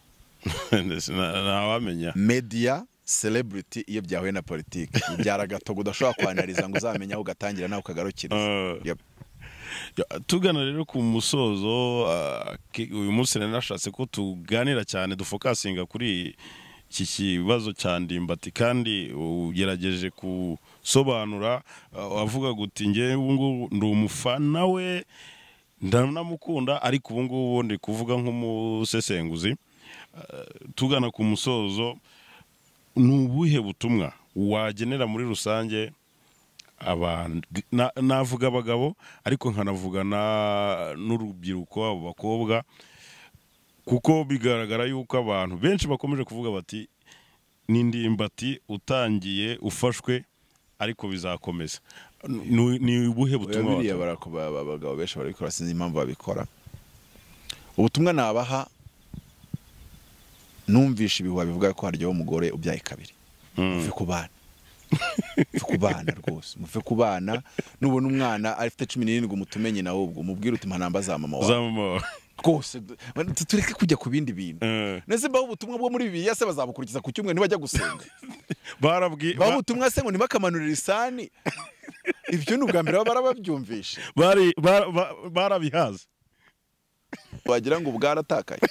Ntawamenya. Media celebrity iyo byahuye na politike bibyara gatogo udashobora kwanariza ngo uzamenya aho ugatangira nawe ukagarukira. Tugana rero ku musozo, uyu munsi nashatse ko tuganira cyane dufokasinga kuri iki kibazo cya Ndimbati, kandi ugerageje kusobanura avuga guti nge ubu ngubu ndi umufana we ndanamukunda, ariko ubu ngubu ndi kuvuga nk'umusesenguzi. Tugana ku musozo, ni ubuhe butumwa wagenera muri rusange abantu, navuga abagabo ariko nkanavuga n'urubyiruko abo bakobwa, kuko bigaragara yuko abantu benshi bakomeje kuvuga bati ni Ndimbati utangiye ufashwe ariko bizakomeza. Ni ubuhe butumwa? Biriya abagabo benshi barabikora, sinzi impamvu babikora. Ubutumwa nabaha, numvisha ibihuha bivuga ko haryoha umugore ubyaye kabiri. Muve ku bana, muve ku bana rwose, muve ku bana. Nubona umwana afite 17 umutumenye nawe ubwo umubwire uti mpanamba za mama wawe rwose, tureke kujya ku bindi bintu. Nese baho ubutumwa bwo muri Bibiliya se bazabukurikiza ku cyumwe ntibajya gusenga? Barabwi baho ubutumwa se ngo ntibakamanurira isani? Ibyo ni ubwa mbere barababyumvisha, bari barabihaze wagira ngo bwaratakaye.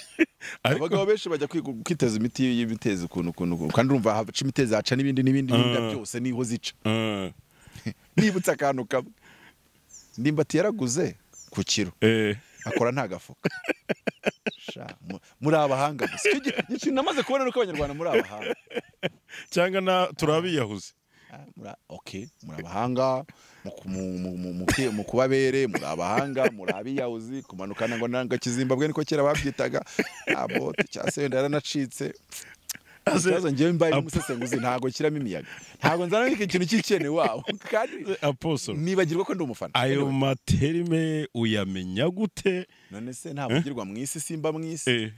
Abagabo benshi bajya kwiteza imiti y'ibiteza ukuntu kandi urumva haca imitezi haca n'ibindi n'ibindi byose niho zica. Nibutse akantu kamwe, Ndimbati yaraguze ku kiro akora nta gafuka. Muri abahanga gusa. Ikintu namaze kubona nuko abanyarwanda muri abahanga cyangwa na turabiyahuze. Okay, muri abahanga mu kubabere, muri abahanga, muri abiyahuzi kumanukana ngo nanga kizimbabwe niko kera babyitaga. Abo cyase wenda yaranacitse. Ikibazo ngewe mbaye umusesenguzi ntago kiramo imiyaga, ntago nzana iki kintu cy'ikene wabo kandi apostle nibagirwa ko ndi umufana. Ayo materime uyamenya gute? None se ntabugirwa mu isi, simba mu isi.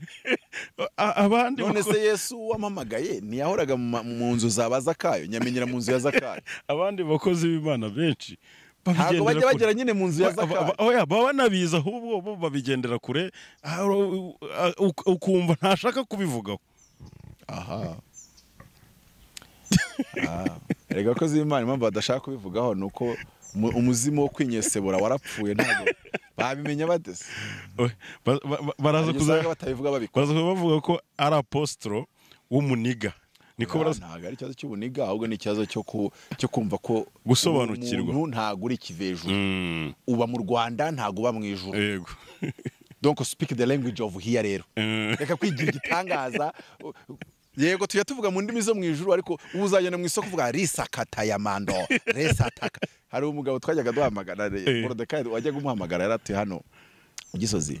Abandi none se Yesu wamamagaye ntiyahoraga mu nzu za Zakayo, nyamenyera mu nzu ya Zakayo. Abandi bakozi b'Imana benshi ntabwo bajya bagera nyine mu nzu ya Zakayo. Oya baba nabiza ahubwo bo babigendera kure, ukumva ntashaka kubivugaho. Aha. Erega ko z'Imana impamvu badashaka kubivugaho nuko umuzimu wo kwinyesebura warapfuye, ntabwo babimenya batese. Baraza kuza batabivuga babikora. Baraza bavuga ko ari apostro w'umuniga. Niko baraza. Ntabwo ari ikibazo cy'ubuniga, ahubwo ni ikibazo cyo kumva ko gusobanukirwa. Umuntu ntago uri kivejuru. Uba mu Rwanda ntago uba mu ijuru. Yego. Donc speak the language of here rero. Reka kwigira igitangaza. Yego tujya tuvuga mu ndimi zo mu ijuru, ariko uzagenda mu isoko uvuga risakata ya mando, resataka. Hari umugabo twajyaga duhamagara, Mordecai wajyaga umuhamagara yaratuye hano Gisozi,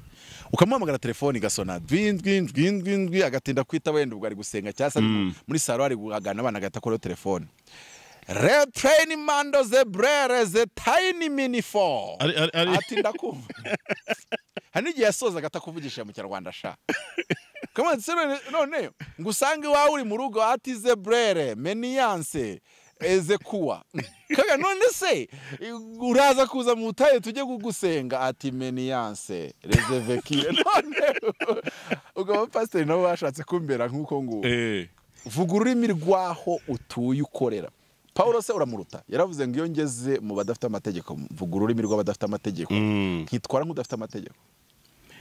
ukamuhamagara telefone igasona ndwi ndwi ndwi ndwi ndwi, agatinda kwita, wenda ubwo ari gusenga cyangwa se muri salo ari guhagana abana, agahita akuraho telefone. Retrain mando ze brere ze tiny mini four. Ati ndakumva. Hari n'igihe yasozaga atakuvugisha mu Kinyarwanda sha. Come on, none ngo usange iwawe uri mu rugo, ati ze brere meniyanse eze kuwa kaga, none se uraza kuza mu butayu tujye gusenga, ati meniyanse rezevekire. None ubwo abapasiteri nabo bashatse kumbera nk'uko nguko. Vuga ururimi rwaho utuye ukorera. Paulo se uramuruta, yaravuze ngo iyo ngeze mu badafite amategeko mvuga ururimi rw'abadafite amategeko, nkitwara nk'udafite amategeko.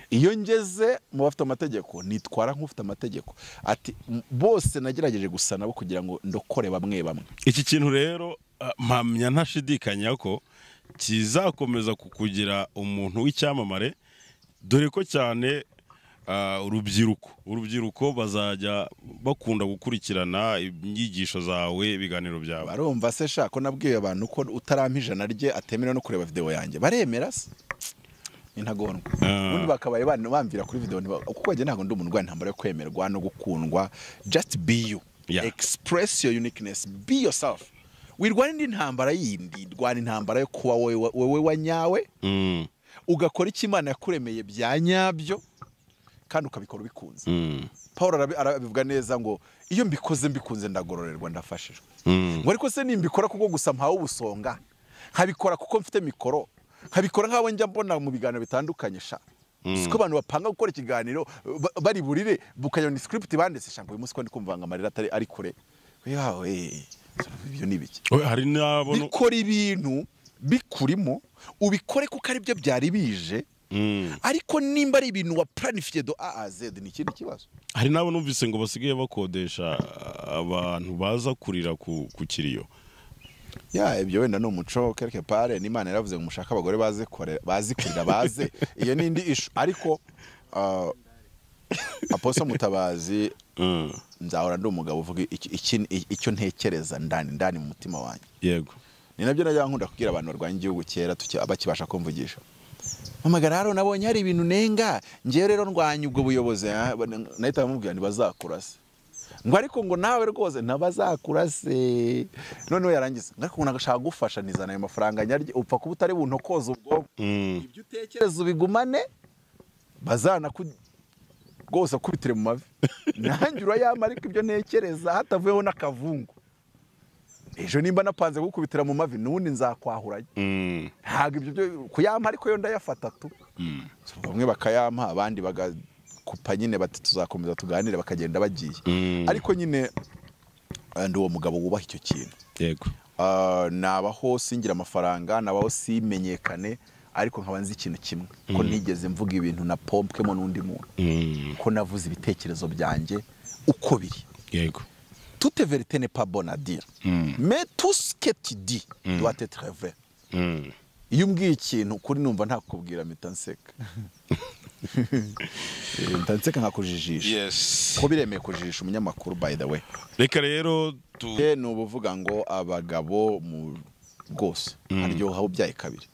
Iyo ngeze mu bafite amategeko nitwara nk'ufite amategeko. Ati bose nagerageje gusa nabo kugira ngo ndokore bamwe bamwe. Iki kintu rero mpamya ntashidikanya ko kizakomeza kukugira umuntu w'icyamamare, dore ko cyane urubyiruko bazajya bakunda gukurikirana inyigisho zawe, ibiganiro byawe. Barumva se sha ko nabwiye abantu ko utarampa ijana rye atemera no kureba video yanjye, baremera se intagondwa. Ubundi bakabaye bamvira kuri video, kuko njye ntabwo ndi umuntu urwana intambara yo kwemerwa no gukundwa. Just be you. Express your uniqueness, be yourself. Wirwana indi ntambara yindi, rwana intambara yo kuba wowe wanyawe, ugakora icyo Imana yakuremeye bya nyabyo kandi ukabikora ubikunze. Paul arabivuga neza ngo iyo mbikoze mbikunze ndagororerwa, ndafashijwe. Ngo ariko se nimbikora kuko gusa mpawe ubusonga, nkabikora kuko mfite mikoro, nkabikora nk'abo njya mbona mu biganiro bitandukanye sha. Siko abantu bapanga gukora ikiganiro bari burire bukayona script banditse sha, ngo uyu munsi ko ndi kumva ngo amarira atari ari kure. Yawe ibyo ni biki? Hari n'abo bikora ibintu bikurimo, ubikore kuko ari byo byari bije. Ariko nimba ari ibintu wa planifié do A à Z ni ikindi kibazo. Hari nabo numvise ngo basigaye bakodesha abantu baza kurira ku kiriyo. Ya ibyo wenda no umuco quelque part, n'Imana yaravuze ngo mushaka abagore baze kore bazi kurira baze, iyo nindi issue. Ariko Apostle Mutabazi, nzahora ndi umugabo uvuga icyo ntekereza ndani ndani mu mutima wanjye. Yego. Ni nabyo najya nkunda kubwira abantu barwanya igihugu kera bakibasha kumvugisha. Mpamagara haro nabonye hari ibintu nenga, ngewe rero ndwanya ubwo buyobozi, nahita bamubwira ntibazakura se. Ngo ariko ngo nawe rwose ntabazakura se. Noneho yarangiza ngo ariko nagashaka gufasha nizana ayo mafaranga nyarye, upfa kuba utari buntokoza ubwo. Ibyo utekereza ubigumane, bazana ku rwose akubitire mu mavi. Nanjye urayama ariko ibyo ntekereza hatavuyeho n'akavungu. Ejo nimba napanze gukubitira mu mavi nubundi nzakwahuranye. Ntabwo ibyo byo kuyampa ariko yo ndayafata tu. Bamwe bakayampa abandi bagakupa nyine bati tuzakomeza tuganire, bakagenda bagiye. Ariko nyine ndi uwo mugabo wubaha icyo kintu. Yego. Nabaho singira amafaranga, nabaho simenyekane, ariko nkaba nzi ikintu kimwe ko nigeze mvuga ibintu na pompwemo n'undi muntu. Ko navuze ibitekerezo byanjye uko biri. Yego. Toute vérité n'est pas bonne à dire. Mais tout ce que tu dis doit être vrai. Iyo umbwiye ikintu kuri numva ntakubwira mpita nseka. Mpita nseka nkakujijisha. Yes. Ko biremeye kujijisha umunyamakuru by the way. Reka rero ni ubuvuga ngo abagabo mu rwose aryoha ubyaye kabiri.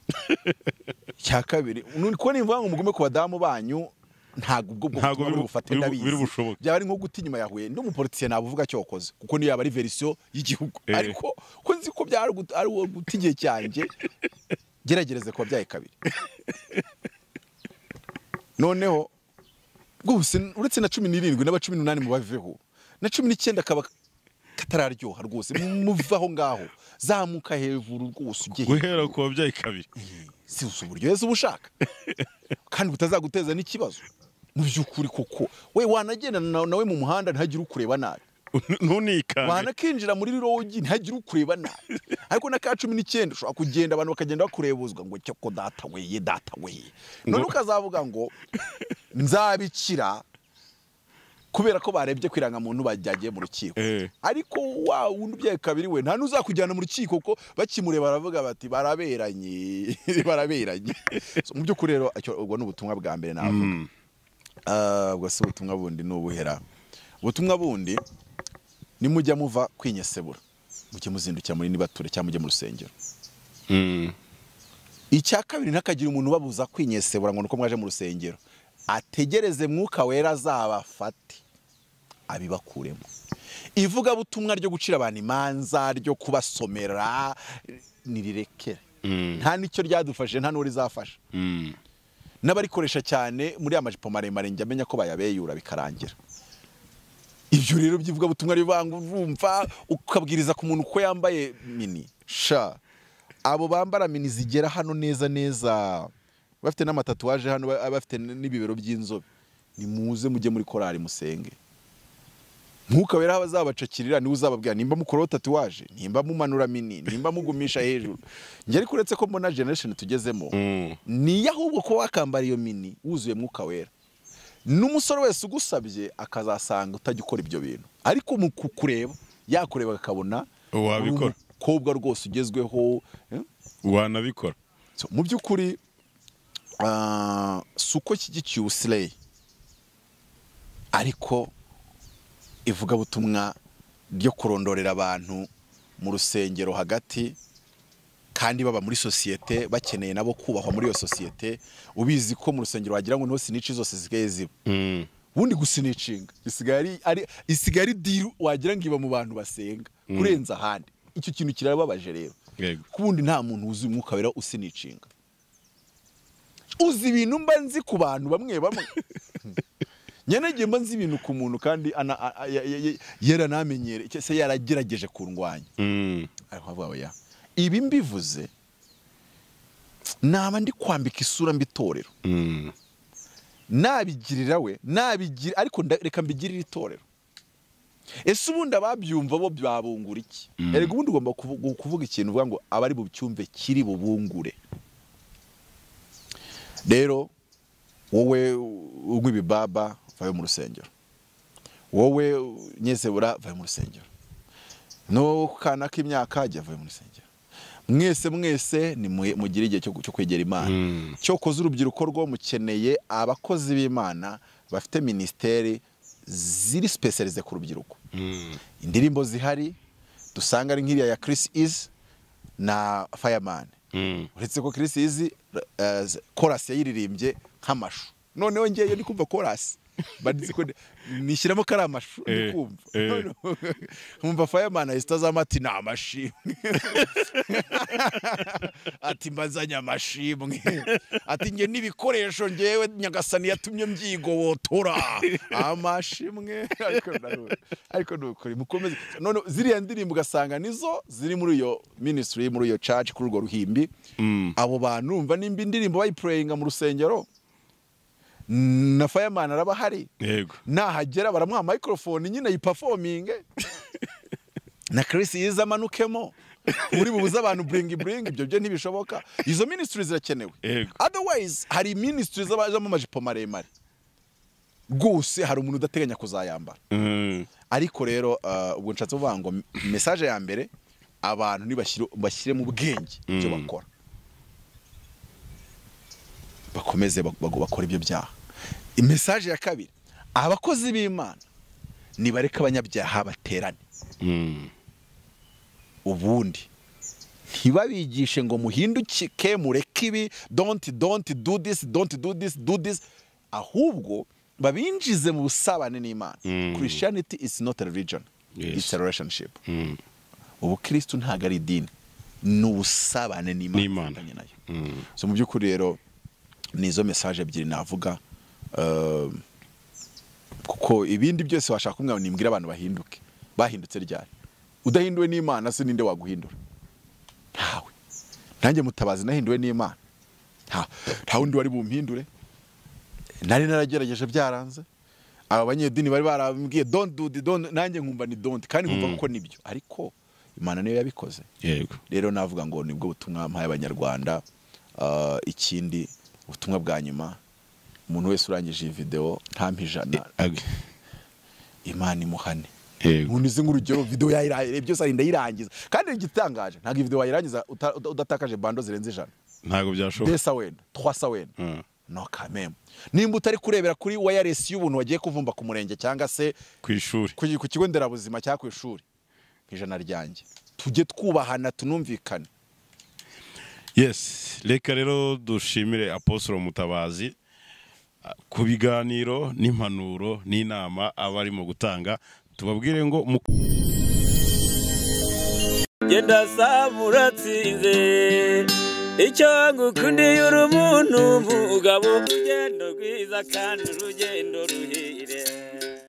Cya kabiri ko nimvuga ngo mugume ku badamu banyu ntabwo ubwo bwo bufate ndabizi. Byaba ari nko guta inyuma yahuye ndi umupoliticien nabuvuga cyo wakoze kuko niyo yaba ari version y'igihugu, ariko ko nzi ko byari ari guta igihe cyanjye, geragereze kuba byaye kabiri. Noneho rwose uretse na 17 n'aba 18 mubaveho, na 19 akaba katararyoha rwose, muvaho ngaho zamuka hejuru rwose ugiye guhera kuba byaye kabiri. Si uburyo yese ubushaka kandi butazaguteza n'ikibazo mu byukuri, koko we wanagenda nawe mu muhanda ntagire ukureba nabi, ntunikane, wanakinjira muri rogi ntagire ukureba nabi. Ariko na ka 19 ushobora kugenda abantu bakagenda bakurebuzwa ngo cyo ko data we data we, none ukazavuga ngo nzabikira kubera ko barebye kwiranga muntu bajyagiye mu rukiko. Ariko wa wundi ubyaye kabiri we nta nuzakujyana mu rukiko ko bakimureba baravuga bati baraberanye baraberanye. Mu byukuri rero ubwo ni ubutumwa bwa mbere navuga. Ubwo si ubutumwa bundi ni ubuhera. Ubutumwa bundi ni mujya muva kwinyesebura, mujye muzindukira muri nibature cyangwa mujye mu rusengero. Icya kabiri, ntakagira umuntu ubabuza kwinyesebura ngo nuko mwaje mu rusengero. Ategereze Mwuka Wera azabafate abibakuremo. Ivugabutumwa ryo gucira abantu imanza, ryo kubasomera, nirirekere. Nta nicyo ryadufashije, nta n'uwo rizafasha. N'abarikoresha cyane muri amajipo maremare njya amenya ko bayabeyura bikarangira. Ibyo rero by'ivugabutumwa rivanga urumva ukabwiriza ku muntu ko yambaye mini. Sha, abo bambara mini zigera hano neza neza, bafite n'amatatuwaje hano, bafite n'ibibero by'inzobe, nimuze mujye muri korali musenge. Mwuka Wera abazabacakirira niwe uzababwira nimba mukora tatuwaje, nimba mumanura mini, nimba mugumisha hejuru. Njye ariko uretse ko mbona generation tugezemo, ni ahubwo ko wakambara iyo mini wuzuye Mwuka Wera, n'umusore wese ugusabye akazasanga utajya ukora ibyo bintu, ariko mu kukureba yakureba akabona wabikora, umukobwa rwose ugezweho wanabikora. So, mu by'ukuri si uko shyigikiye ubusileyi, ariko ivugabutumwa ryo kurondorera abantu mu rusengero hagati kandi baba muri sosiyete bakeneye nabo kubahwa muri iyo sosiyete, ubizi ko mu rusengero wagira ngo niho sinici zose zisigaye ziba. Ubundi gusinicinga isigaye ari deal wagira ngo iba mu bantu basenga kurenza ahandi. Icyo kintu kirababaje rero, kubundi nta muntu wuzuye Umwuka Wera usinicinga. Uzi ibintu mba nzi ku bantu bamwe bamwe, nyene mba nzi ibintu ku muntu kandi yaranamenyere se yaragerageje kurwanya. Ariko avuga oya, ibi mbivuze naba ndi kwambika isura mbitorero, nabigirira we nabigira, ariko reka mbigirire itorero. Ese ubundi ababyumva bo byabungura iki? Erega ubundi ugomba kuvuga ikintu uvuga ngo abari bucyumve kiri bubungure. Rero wowe unywa ibibaba vayo mu rusengero, wowe nyesebura vayo mu rusengero, no kana k'imyaka ajya vayo mu rusengero. Mwese mwese ni mugire igihe cyo kwegera Imana. Cyokoze urubyiruko rwo mukeneye abakozi b'Imana bafite ministeri ziri specialize ku rubyiruko. Indirimbo zihari dusanga ari nk'iriya ya Chris Easy na Fireman. Uretse ko Chris Easy chorus yayiririmbye nk'amashu, noneho ngiye ndi kumva chorus banditse ko nishyiramo kari amashu ndi kumva, nkumva Fireman ahita azama ati ni amashimwe, ati mbazanye amashimwe, ati nge n'ibikoresho ngewe Nyagasani yatumye mbyigobotora amashimwe. Ariko nukuri mukomeze. None ziriya ndirimbo ugasanga nizo ziri muri iyo ministry, muri iyo church, kuri urwo ruhimbi. Abo bantu umva nimba indirimbo bayiprayinga mu rusengero na Fireman araba hari, nahagera baramuha microphone nyine yiperforminge, na Chris Easy amanukemo muri bubuze abantu bring bring. Ibyo byo ntibishoboka. Izo ministry zirakenewe. Otherwise hari ministry z'abajamo amajipo maremare rwose, hari umuntu udateganya kuzayambara. Ariko rero ubwo nshatse kuvuga ngo message ya mbere, abantu nibashyire mu bwenge ibyo bakora, bakomeze bakora ibyo byaha. Message ya kabiri, abakozi b'Imana nibareka abanyabyaha baterane. Ubundi ntibabigishe ngo muhinduke mureke ibi, don't do this, don't do this, do this, ahubwo babinjize mu busabane n'Imana. Christianity is not a religion, it's a relationship. Ubukristo ntago ari idini, ni ubusabane n'Imana nayo. So mu by'ukuri rero nizo message ebyiri navuga, kuko ibindi byose washaka umwe nimbwira abantu bahinduke, bahindutse ryari? Udahinduwe n'Imana se ninde waguhindura? Ntawe. Nanjye Mutabazi nahinduwe n'Imana, nta wundi wari bumpindure. Nari naragerageje byaranze. Aba banyedini bari barambwiye don't do the don't, nanjye nkumva ni don't kandi nkumva ko nibyo, ariko Imana niyo yabikoze. Yego. Rero navuga ngo nibwo butumwa mpaye abanyarwanda. Ikindi ubutumwa bwa nyuma, umuntu wese urangije iyi video ntampa ijana, Imana imuhane. Umuntu uzi nk'urugero video yayiraye byose arinda yirangiza, kandi igitangaje ntabwo video wayirangiza udatakaje bando zirenze 100. Ntabwo byashoboka. 200 wenda 300 wenda. No kameme. Nimba utari kurebera kuri wireless y'ubuntu wagiye kuvumba ku murenge cyangwa se ku ishuri, ku kigo nderabuzima cyangwa ku ishuri, ijana ryanjye tujye twubahana tunumvikane. Yes, reka rero dushimire Apostle Mutabazi ku biganiro n'impanuro n'inama aba arimo gutanga, tubabwire ngo Genda saba uratsinze, icyo ngukundiye uri umuntu mugabo, urugendo rwiza kandi urugendo ruhire.